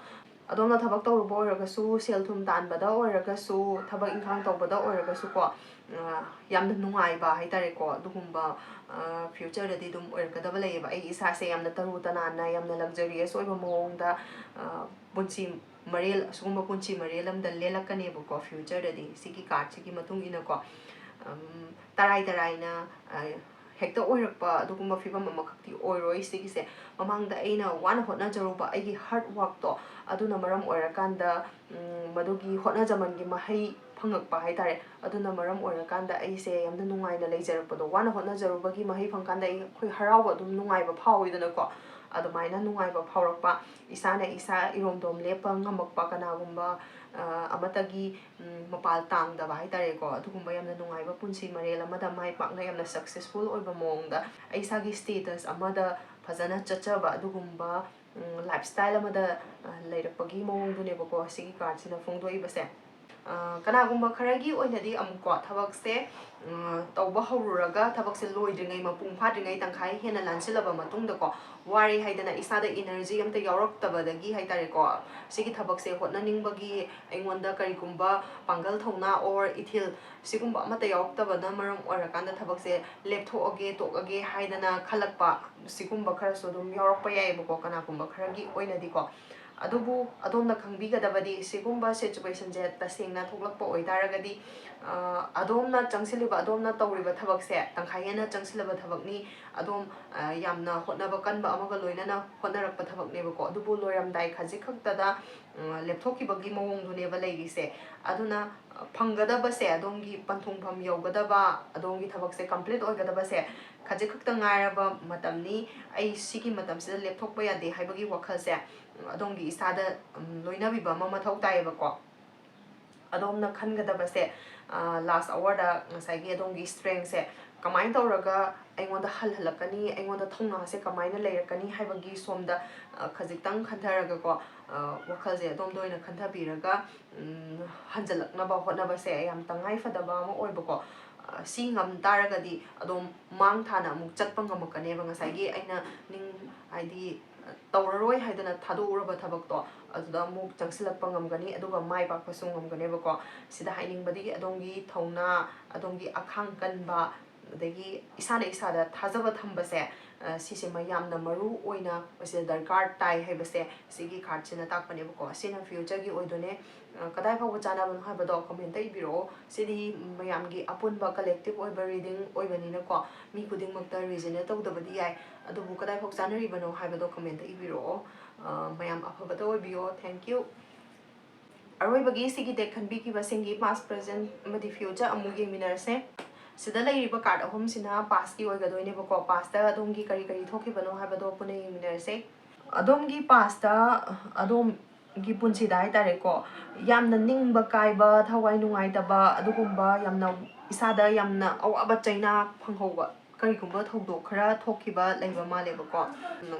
ꯑꯗꯣꯝꯅ ꯊꯕꯛ ꯇꯧꯔꯨꯕ ꯑꯣꯏꯔꯒꯁꯨ, ꯁꯦꯜ ꯊꯨꯝ ꯇꯥꯟꯕꯗ ꯑꯣꯏꯔꯒꯁꯨ, ꯊꯕꯛ ꯏꯪꯈꯥꯡ ꯇꯧꯕꯗ ꯑꯣꯏꯔꯒꯁꯨꯀꯣ, ꯑ, ꯌꯥꯝꯅ ꯅꯨꯡꯉꯥꯏꯕ ꯍꯥꯏꯇꯥꯔꯦꯀꯣ, ꯑꯗꯨꯒꯨꯝꯕ, ꯑ, future ꯗꯗꯤ ꯑꯗꯨꯝ ꯑꯣꯏꯔꯛꯀꯗꯕ ꯂꯩꯌꯦꯕ꯫ ꯑꯩ ꯏꯁꯥꯁꯦ ꯌꯥꯝꯅ ꯇꯔꯨ ꯇꯅꯥꯟꯅ, ꯌꯥꯝꯅ luxurious ꯑꯣꯏꯕ ꯃꯑꯣꯡꯗ, ꯑ, ꯄꯨꯟꯁꯤ ꯃꯔꯦꯜ, ꯑꯁꯤꯒꯨꯝꯕ ꯄꯨꯟꯁꯤ ꯃꯔꯦꯜ ꯑꯃꯗ ꯂꯦꯜꯂꯛꯀꯅꯦꯕꯀꯣ, future ꯗꯗꯤ, ꯁꯤꯒꯤ card ꯁꯤꯒꯤ ꯃꯇꯨꯡ ꯏꯟꯅꯀꯣ꯫ ꯑꯝ, ꯇꯔꯥꯏ ꯇꯔꯥꯏꯅ, ꯑ, ꯍꯦꯛꯇ ꯑꯣꯏꯔꯛꯄ ꯑꯗꯨꯒꯨꯝꯕ ꯐꯤꯕꯝ ꯑꯃꯈꯛꯇꯤ ꯑꯣꯏꯔꯣꯏ ꯁꯤꯒꯤꯁꯦ꯫ ꯃꯃꯥꯡꯗ ꯑꯩꯅ ꯋꯥꯅ ꯍꯣꯠꯅꯖꯔꯨꯕ ꯑꯩꯒꯤ hard work ꯇꯣ, ꯑꯗꯨꯅ ꯃꯔꯝ ꯑꯣꯏꯔꯀꯥꯟꯗ, ꯎꯝ, ꯃꯗꯨꯒꯤ ꯍꯣꯠꯅꯖꯃꯟꯒꯤ ꯃꯍꯩ ꯐꯪꯉꯛꯄ ꯍꯥꯏꯇꯥꯔꯦ꯫ ꯑꯗꯨꯅ ꯃꯔꯝ ꯑꯣꯏꯔꯀꯥꯟꯗ ꯑꯩꯁꯦ ꯌꯥꯝꯅ ꯅꯨꯡꯉꯥꯏꯅ ꯂꯩꯖꯔꯛꯄꯗꯣ, ꯋꯥꯅ ꯍꯣꯠꯅꯖꯔꯨꯕꯒꯤ ꯃꯍꯩ ꯐꯪꯀꯥꯟꯗ ꯑꯩ, ꯑꯩꯈꯣꯏ ꯍꯔꯥꯎꯕ, ꯑꯗꯨꯝ ꯅꯨꯡꯉꯥꯏꯕ ꯐꯥꯎꯋꯤꯗꯅꯀꯣ꯫ ꯑꯗꯨꯃꯥꯏꯅ ꯅꯨꯡꯉꯥꯏꯕ ꯐꯥꯎꯔꯛꯄ, ꯏꯁꯥꯅ ꯏꯁꯥ ꯏꯔꯣꯝꯗꯣꯝ ꯂꯦꯞꯄ ꯉꯝꯃꯛꯄ, ꯀꯅꯥꯒꯨꯝꯕ, ꯑ, ꯑꯃꯠꯇꯒꯤ, ꯎꯝ, ꯃꯄꯥꯜ ꯇꯥꯡꯗꯕ ꯍꯥꯏꯇꯥꯔꯦꯀꯣ, ꯑꯗꯨꯒꯨꯝꯕ ꯌꯥꯝꯅ ꯅꯨꯡꯉꯥꯏꯕ ꯄꯨꯟꯁꯤ ꯃꯔꯦꯜ ꯑꯃꯗ, ꯃꯥꯏ ꯄꯥꯛꯅ ꯌꯥꯝꯅ successful ꯑꯣꯏꯕ ꯃꯑꯣꯡꯗ, ꯑꯩ ꯏꯁꯥꯒꯤ status ꯑꯃꯗ ꯐꯖꯅ ꯆꯠꯆꯕ ꯑꯗꯨꯒꯨꯝꯕ, ꯎꯝ, lifestyle ꯑꯃꯗ, ꯑ, ꯂꯩꯔꯛꯄꯒꯤ ꯃꯑꯣꯡꯗꯨꯅꯦꯕꯀꯣ ꯁꯤꯒꯤ card ꯁꯤꯅ ꯐꯣꯡꯗꯣꯛꯏꯕꯁꯦ꯫ ꯑ, ꯀꯅꯥꯒꯨꯝꯕ ꯈꯔꯒꯤ ꯑꯣꯏꯅꯗꯤ ꯑꯃꯨꯛꯀꯣ ꯊꯕꯛꯁꯦ, ꯎꯝ, ꯇꯧꯕ ꯍꯧꯔꯨꯔꯒ ꯊꯕꯛꯁꯦ ꯂꯣꯏꯗ꯭ꯔꯤꯉꯩ, ꯃꯄꯨꯡ ꯐꯥꯗ꯭ꯔꯤꯉꯩ, ꯇꯪꯈꯥꯏ ꯍꯦꯟꯅ ꯂꯥꯟꯁꯤꯜꯂꯕ ꯃꯇꯨꯡꯗꯀꯣ, ꯋꯥꯔꯦ ꯍꯥꯏꯗꯅ ꯏꯁꯥꯗ energy ꯑꯝꯇ ꯌꯥꯎꯔꯛꯇꯕꯗꯒꯤ ꯍꯥꯏꯇꯥꯔꯦꯀꯣ, ꯁꯤꯒꯤ ꯊꯕꯛꯁꯦ ꯍꯣꯠꯅꯅꯤꯡꯕꯒꯤ ꯑꯩꯉꯣꯟꯗ ꯀꯔꯤꯒꯨꯝꯕ ꯄꯥꯡꯒꯜ ꯊꯧꯅꯥ or ꯏꯊꯤꯜ ꯁꯤꯒꯨꯝꯕ ꯑꯃꯠꯇ ꯌꯥꯎꯔꯛꯇꯕꯅ ꯃꯔꯝ ꯑꯣꯏꯔꯀꯥꯟꯗ ꯊꯕꯛꯁꯦ ꯂꯦꯞꯊꯣꯛꯑꯒꯦ, ꯇꯣꯛꯑꯒꯦ ꯍꯥꯏꯗꯅ ꯈꯜꯂꯛꯄ ꯁꯤꯒꯨꯝꯕ ꯈꯔꯁꯨ ꯑꯗꯨꯝ ꯌꯥꯎꯔꯛꯄ ꯌꯥꯏꯌꯦꯕꯀꯣ, ꯀꯅꯥꯒꯨꯝꯕ ꯈꯔꯒꯤ ꯑꯣꯏꯅꯗꯤꯀꯣ꯫ ꯑꯗꯨꯕꯨ ꯑꯗꯣꯝꯅ ꯈꯪꯕꯤꯒꯗꯕꯗꯤ, ꯁꯤꯒꯨꯝꯕ situation ꯁꯦ ꯇꯁꯦꯡꯅ ꯊꯣꯛꯂꯛꯄ ꯑꯣꯏꯇꯥꯔꯒꯗꯤ, ꯑ, ꯑꯗꯣꯝꯅ ꯆꯪꯁꯤꯜꯂꯤꯕ, ꯑꯗꯣꯝꯅ ꯇꯧꯔꯤꯕ ꯊꯕꯛꯁꯦ ꯇꯪꯈꯥꯏ ꯍꯦꯟꯅ ꯆꯪꯁꯤꯜꯂꯕ ꯊꯕꯛꯅꯤ꯫ ꯑꯗꯣꯝ, ꯑ, ꯌꯥꯝꯅ ꯍꯣꯠꯅꯕ ꯀꯟꯕ ꯑꯃꯒ ꯂꯣꯏꯅꯅ ꯍꯣꯠꯅꯔꯛꯄ ꯊꯕꯛꯅꯦꯕꯀꯣ꯫ ꯑꯗꯨꯕꯨ ꯂꯣꯏꯔꯝꯗꯥꯏ ꯈꯖꯤꯛ ꯈꯛꯇꯗ, ꯑ, ꯂꯦꯞꯊꯣꯛꯈꯤꯕꯒꯤ ꯃꯑꯣꯡꯗꯨꯅꯦꯕ ꯂꯩꯔꯤꯁꯦ꯫ ꯑꯗꯨꯅ, ꯑ, ꯐꯪꯒꯗꯕꯁꯦ, ꯑꯗꯣꯝꯒꯤ ꯄꯟꯊꯨꯡꯐꯝ ꯌꯧꯒꯗꯕ, ꯑꯗꯣꯝꯒꯤ ꯊꯕꯛꯁꯦ complete ꯑꯣꯏꯒꯗꯕꯁꯦ ꯈꯖꯤꯛ ꯈꯛꯇ ꯉꯥꯏꯔꯕ ꯃꯇꯝꯅꯤ꯫ ꯑꯩ ꯁꯤꯒꯤ ꯃꯇꯝꯁꯤꯗ ꯂꯦꯞꯊꯣꯛꯄ ꯌꯥꯗꯦ ꯍꯥꯏꯕꯒꯤ ꯋꯥꯈꯜꯁꯦ ꯑꯗꯣꯝꯒꯤ ꯏꯁꯥꯗ, ꯎꯝ, ꯂꯣꯏꯅꯕꯤꯕ ꯑꯃ ꯃꯊꯧ ꯇꯥꯏꯌꯦꯕꯀꯣ꯫ ꯑꯗꯣꯝꯅ ꯈꯟꯒꯗꯕꯁꯦ, ꯑ, last hour ꯗ ꯉꯁꯥꯏꯒꯤ ꯑꯗꯣꯝꯒꯤ strength ꯁꯦ ꯀꯃꯥꯏꯅ ꯇꯧꯔꯒ ꯑꯩꯉꯣꯟꯗ ꯍꯜꯍꯜꯂꯛꯀꯅꯤ, ꯑꯩꯉꯣꯟꯗ ꯊꯧꯅꯥꯁꯦ ꯀꯃꯥꯏꯅ ꯂꯩꯔꯛꯀꯅꯤ ꯍꯥꯏꯕꯒꯤ ꯁꯣꯝꯗ, ꯑ, ꯈꯖꯤꯛꯇꯪ ꯈꯟꯊꯔꯒꯀꯣ, ꯑ, ꯋꯥꯈꯜꯁꯦ ꯑꯗꯣꯝꯗ ꯑꯣꯏꯅ ꯈꯟꯊꯕꯤꯔꯒ, ꯎꯝ, ꯍꯟꯖꯜꯂꯛꯅꯕ ꯍꯣꯠꯅꯕꯁꯦ ꯌꯥꯝ ꯇꯉꯥꯏ ꯐꯗꯕ ꯑꯃ ꯑꯣꯏꯕꯀꯣ꯫ ꯑ, ꯁꯤ ꯉꯝ ꯇꯥꯔꯒꯗꯤ ꯑꯗꯣꯝ ꯃꯥꯡ ꯊꯥꯅ ꯑꯃꯨꯛ ꯆꯠꯄ ꯉꯝꯃꯛꯀꯅꯦꯕ꯫ ꯉꯁꯥꯏꯒꯤ ꯑꯩꯅ ꯅꯤꯡ-, ꯍꯥꯏꯗꯤ, ꯇꯧꯔꯔꯣꯏ ꯍꯥꯏꯗꯅ ꯊꯥꯗꯣꯛꯎꯔꯕ ꯊꯕꯛꯇꯣ ꯑꯗꯨꯗ ꯑꯃꯨꯛ ꯆꯪꯁꯤꯜꯂꯛꯄ ꯉꯝꯒꯅꯤ, ꯑꯗꯨꯒ ꯃꯥꯏ ꯄꯥꯛꯄꯁꯨ ꯉꯝꯒꯅꯦꯕꯀꯣ꯫ ꯁꯤꯗ ꯍꯥꯏꯅꯤꯡꯕꯗꯤ ꯑꯗꯣꯝꯒꯤ ꯊꯧꯅꯥ, ꯑꯗꯣꯝꯒꯤ ꯑꯈꯥꯡ ꯀꯟꯕ, ꯑꯗꯒꯤ ꯏꯁꯥꯅ ꯏꯁꯥꯗ ꯊꯥꯖꯕ ꯊꯝꯕꯁꯦ, ꯑ, ꯁꯤꯁꯤꯃ ꯌꯥꯝꯅ ꯃꯔꯨ ꯑꯣꯏꯅ ꯃꯁꯤꯗ ꯗꯔꯀꯥꯔ ꯇꯥꯏ ꯍꯥꯏꯕꯁꯦ ꯁꯤꯒꯤ ꯀꯥꯔꯠꯁꯤꯅ ꯇꯥꯛꯄꯅꯦꯕꯀꯣ꯫ ꯁꯤꯅ ꯐ꯭ꯌꯨꯆꯔꯒꯤ ꯑꯣꯏꯗꯣꯏꯅꯦ꯫ ꯑ, ꯀꯗꯥꯏ ꯐꯥꯎꯕ ꯆꯥꯟꯅꯕꯅꯣ ꯍꯥꯏꯕꯗꯣ ꯀꯃꯦꯟꯇ ꯏꯕꯤꯔꯛꯑꯣ꯫ ꯁꯤꯗꯤ ꯃꯌꯥꯝꯒꯤ ꯑꯄꯨꯟꯕ ꯀꯂꯦꯛꯇꯤꯞ ꯑꯣꯏꯕ ꯔꯤꯗꯤꯡ ꯑꯣꯏꯕꯅꯤꯅꯀꯣ, ꯃꯤ ꯈꯨꯗꯤꯡꯃꯛꯇ ꯔꯤꯖꯅꯦꯠ ꯇꯧꯗꯕꯗꯤ ꯌꯥꯏ, ꯑꯗꯨꯕꯨ ꯀꯗꯥꯏ ꯐꯥꯎ ꯆꯥꯟꯅꯔꯤꯕꯅꯣ ꯍꯥꯏꯕꯗꯣ ꯀꯃꯦꯟꯇ ꯏꯕꯤꯔꯛꯑꯣ꯫ ꯑ, ꯃꯌꯥꯝ ꯑꯐꯕꯇ ꯑꯣꯏꯕꯤꯌꯣ꯫ Thank you꯫ ꯑꯔꯣꯏꯕꯒꯤ ꯁꯤꯒꯤ ꯗꯦꯛ ꯈꯟꯕꯤꯈꯤꯕꯁꯤꯡꯒꯤ ꯄꯥꯁ, ꯄ꯭ꯔꯖꯦꯟ ꯑꯃꯗꯤ ꯐ꯭ꯌꯨꯆꯔ ꯑꯃꯨꯛ ꯌꯦꯡꯃꯤꯟꯅꯔꯁꯦ꯫ ꯁꯤꯗ ꯂꯩꯔꯤꯕ ꯀꯥꯔꯠ ꯑꯍꯨꯝꯁꯤꯅ ꯄꯥꯁꯀꯤ ꯑꯣꯏꯒꯗꯣꯏꯅꯦꯕꯀꯣ꯫ ꯄꯥꯁꯇ ꯑꯗꯣꯝꯒꯤ ꯀꯔꯤ ꯀꯔꯤ ꯊꯣꯛꯈꯤꯕꯅꯣ ꯍꯥꯏꯕꯗꯣ ꯄꯨꯟꯅ ꯌꯦꯡꯃꯤꯟꯅꯔꯁꯦ꯫ ꯑꯗꯣꯝꯒꯤ ꯄꯥꯁꯇ, ꯑꯗꯣꯝꯒꯤ ꯄꯨꯟꯁꯤꯗ ꯍꯥꯏꯇꯥꯔꯦꯀꯣ, ꯌꯥꯝꯅ ꯅꯤꯡꯕ ꯀꯥꯏꯕ, ꯊꯋꯥꯏ ꯅꯨꯡꯉꯥꯏꯇꯕ, ꯑꯗꯨꯒꯨꯝꯕ ꯌꯥꯝꯅ ꯏꯁꯥꯗ ꯌꯥꯝꯅ ꯑꯋꯥꯕ ꯆꯩꯅꯥ ꯐꯪꯍꯧꯕ ꯀꯔꯤꯒꯨꯝꯕ ꯊꯧꯗꯣꯛ ꯈꯔ ꯊꯣꯛꯈꯤꯕ ꯂꯩꯕ ꯃꯥꯜꯂꯦꯕꯀꯣ꯫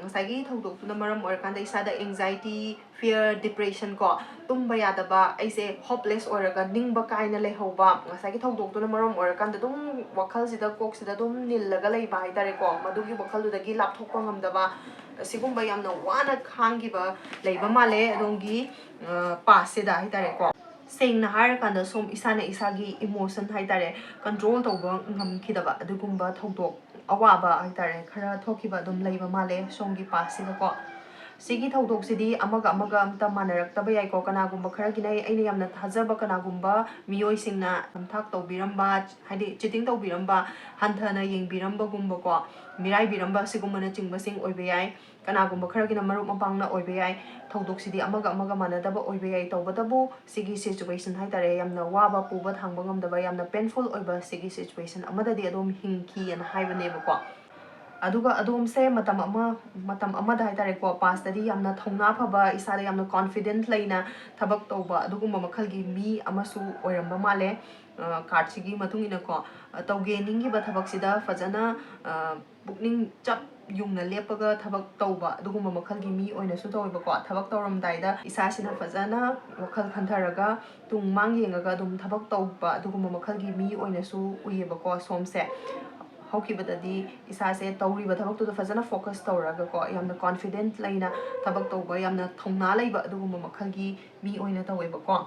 ꯉꯁꯥꯏꯒꯤ ꯊꯧꯗꯣꯛꯇꯨꯅ ꯃꯔꯝ ꯑꯣꯏꯔꯀꯥꯟꯗ ꯏꯁꯥꯗ anxiety, fear, depression ꯀꯣ, ꯇꯨꯝꯕ ꯌꯥꯗꯕ, ꯑꯩꯁꯦ hopeless ꯑꯣꯏꯔꯒ ꯅꯤꯡꯕ ꯀꯥꯏꯅ ꯂꯩꯍꯧꯕ, ꯉꯁꯥꯏꯒꯤ ꯊꯧꯗꯣꯛꯇꯨꯅ ꯃꯔꯝ ꯑꯣꯏꯔꯀꯥꯟꯗ ꯑꯗꯨꯝ ꯋꯥꯈꯜꯁꯤꯗ, ꯀꯣꯛꯁꯤꯗ ꯑꯗꯨꯝ ꯅꯤꯜꯂꯒ ꯂꯩꯕ ꯍꯥꯏꯇꯥꯔꯦꯀꯣ, ꯃꯗꯨꯒꯤ ꯋꯥꯈꯜꯗꯨꯗꯒꯤ ꯂꯥꯞꯊꯣꯛꯄ ꯉꯝꯗꯕ, ꯑꯁꯤꯒꯨꯝꯕ ꯌꯥꯝꯅ ꯋꯥꯅ ꯈꯥꯡꯈꯤꯕ ꯂꯩꯕ ꯃꯥꯜꯂꯦ ꯑꯗꯣꯝꯒꯤ, ꯑ, ꯄꯥꯁꯁꯤꯗ ꯍꯥꯏꯇꯥꯔꯦꯀꯣ꯫ ꯁꯦꯡꯅ ꯍꯥꯏꯔꯀꯥꯟꯗ ꯁꯣꯝ ꯏꯁꯥꯅ ꯏꯁꯥꯒꯤ emotion ꯍꯥꯏꯇꯥꯔꯦ, control ꯇꯧꯕ ꯉꯝꯈꯤꯗꯕ ꯑꯗꯨꯒꯨꯝꯕ ꯊꯧꯗꯣꯛ ꯑꯋꯥꯕ ꯍꯥꯏꯇꯥꯔꯦ, ꯈꯔ ꯊꯣꯛꯈꯤꯕ ꯑꯗꯨꯝ ꯂꯩꯕ ꯃꯥꯜꯂꯦ ꯁꯣꯝꯒꯤ ꯄꯥꯁꯁꯤꯗꯀꯣ꯫ ꯁꯤꯒꯤ ꯊꯧꯗꯣꯛꯁꯤꯗꯤ ꯑꯃꯒ ꯑꯃꯒ ꯑꯝꯇ ꯃꯥꯟꯅꯔꯛꯇꯕ ꯌꯥꯏꯀꯣ꯫ ꯀꯅꯥꯒꯨꯝꯕ ꯈꯔꯒꯤꯅ ꯑꯩꯅ ꯌꯥꯝꯅ ꯊꯥꯖꯕ ꯀꯅꯥꯒꯨꯝꯕ ꯃꯤꯑꯣꯏꯁꯤꯡꯅ ꯅꯝꯊꯥꯛ ꯇꯧꯕꯤꯔꯝꯕ, ꯍꯥꯏꯗꯤ cheating ꯇꯧꯕꯤꯔꯝꯕ, ꯍꯟꯊꯅ ꯌꯦꯡꯕꯤꯔꯝꯕꯒꯨꯝꯕꯀꯣ, ꯃꯤꯔꯥꯏꯕꯤꯔꯝꯕ ꯁꯤꯒꯨꯝꯕꯅꯆꯤꯡꯕꯁꯤꯡ ꯑꯣꯏꯕ ꯌꯥꯏ꯫ ꯀꯅꯥꯒꯨꯝꯕ ꯈꯔꯒꯤꯅ ꯃꯔꯨꯞ ꯃꯄꯥꯡꯅ ꯑꯣꯏꯕ ꯌꯥꯏ꯫ ꯊꯧꯗꯣꯛꯁꯤꯗꯤ ꯑꯃꯒ ꯑꯃꯒ ꯃꯥꯟꯅꯗꯕ ꯑꯣꯏꯕ ꯌꯥꯏ꯫ ꯇꯧꯕꯇꯕꯨ ꯁꯤꯒꯤ situation ꯍꯥꯏꯇꯥꯔꯦ, ꯌꯥꯝꯅ ꯋꯥꯕ, ꯄꯨꯕ ꯊꯥꯡꯕ ꯉꯝꯗꯕ, ꯌꯥꯝꯅ painful ꯑꯣꯏꯕ ꯁꯤꯒꯤ situation ꯑꯃꯗꯗꯤ ꯑꯗꯨꯝ ꯍꯤꯡꯈꯤꯑꯅ ꯍꯥꯏꯕꯅꯦꯕꯀꯣ꯫ ꯑꯗꯨꯒ ꯑꯗꯣꯝꯁꯦ ꯃꯇꯝ ꯑꯃ, ꯃꯇꯝ ꯑꯃꯗ ꯍꯥꯏꯇꯥꯔꯦꯀꯣ, past ꯇꯗꯤ ꯌꯥꯝꯅ ꯊꯧꯅꯥ ꯐꯕ, ꯏꯁꯥꯗ ꯌꯥꯝꯅ confident ꯂꯩꯅ ꯊꯕꯛ ꯇꯧꯕ ꯑꯗꯨꯒꯨꯝꯕ ꯃꯈꯜꯒꯤ ꯃꯤ ꯑꯃꯁꯨ ꯑꯣꯏꯔꯝꯕ ꯃꯥꯜꯂꯦ꯫ ꯑ, card ꯁꯤꯒꯤ ꯃꯇꯨꯡ ꯏꯟꯅꯀꯣ, ꯑ, ꯇꯧꯒꯦ ꯅꯤꯡꯈꯤꯕ ꯊꯕꯛꯁꯤꯗ ꯐꯖꯅ, ꯑ, ꯄꯨꯛꯅꯤꯡ ꯆꯞ ꯌꯨꯡꯅ ꯂꯦꯞꯄꯒ ꯊꯕꯛ ꯇꯧꯕ ꯑꯗꯨꯒꯨꯝꯕ ꯃꯈꯜꯒꯤ ꯃꯤ ꯑꯣꯏꯅꯁꯨ ꯇꯧꯋꯦꯕꯀꯣ꯫ ꯊꯕꯛ ꯇꯧꯔꯝꯗꯥꯏꯗ ꯏꯁꯥꯁꯤꯅ ꯐꯖꯅ ꯋꯥꯈꯜ ꯈꯟꯊꯔꯒ ꯇꯨꯡ ꯃꯥꯡ ꯌꯦꯡꯉꯒ ꯑꯗꯨꯝ ꯊꯕꯛ ꯇꯧꯕ ꯑꯗꯨꯒꯨꯝꯕ ꯃꯈꯜꯒꯤ ꯃꯤ ꯑꯣꯏꯅꯁꯨ ꯎꯏꯌꯦꯕꯀꯣ ꯁꯣꯝꯁꯦ꯫ ꯍꯧꯈꯤꯕꯗꯗꯤ ꯏꯁꯥꯁꯦ ꯇꯧꯔꯤꯕ ꯊꯕꯛꯇꯨꯗ ꯐꯖꯅ focus ꯇꯧꯔꯒꯀꯣ, ꯌꯥꯝꯅ confident ꯂꯩꯅ ꯊꯕꯛ ꯇꯧꯕ, ꯌꯥꯝꯅ ꯊꯧꯅꯥ ꯂꯩꯕ ꯑꯗꯨꯒꯨꯝꯕ ꯃꯈꯜꯒꯤ ꯃꯤ ꯑꯣꯏꯅ ꯇꯧꯋꯦꯕꯀꯣ꯫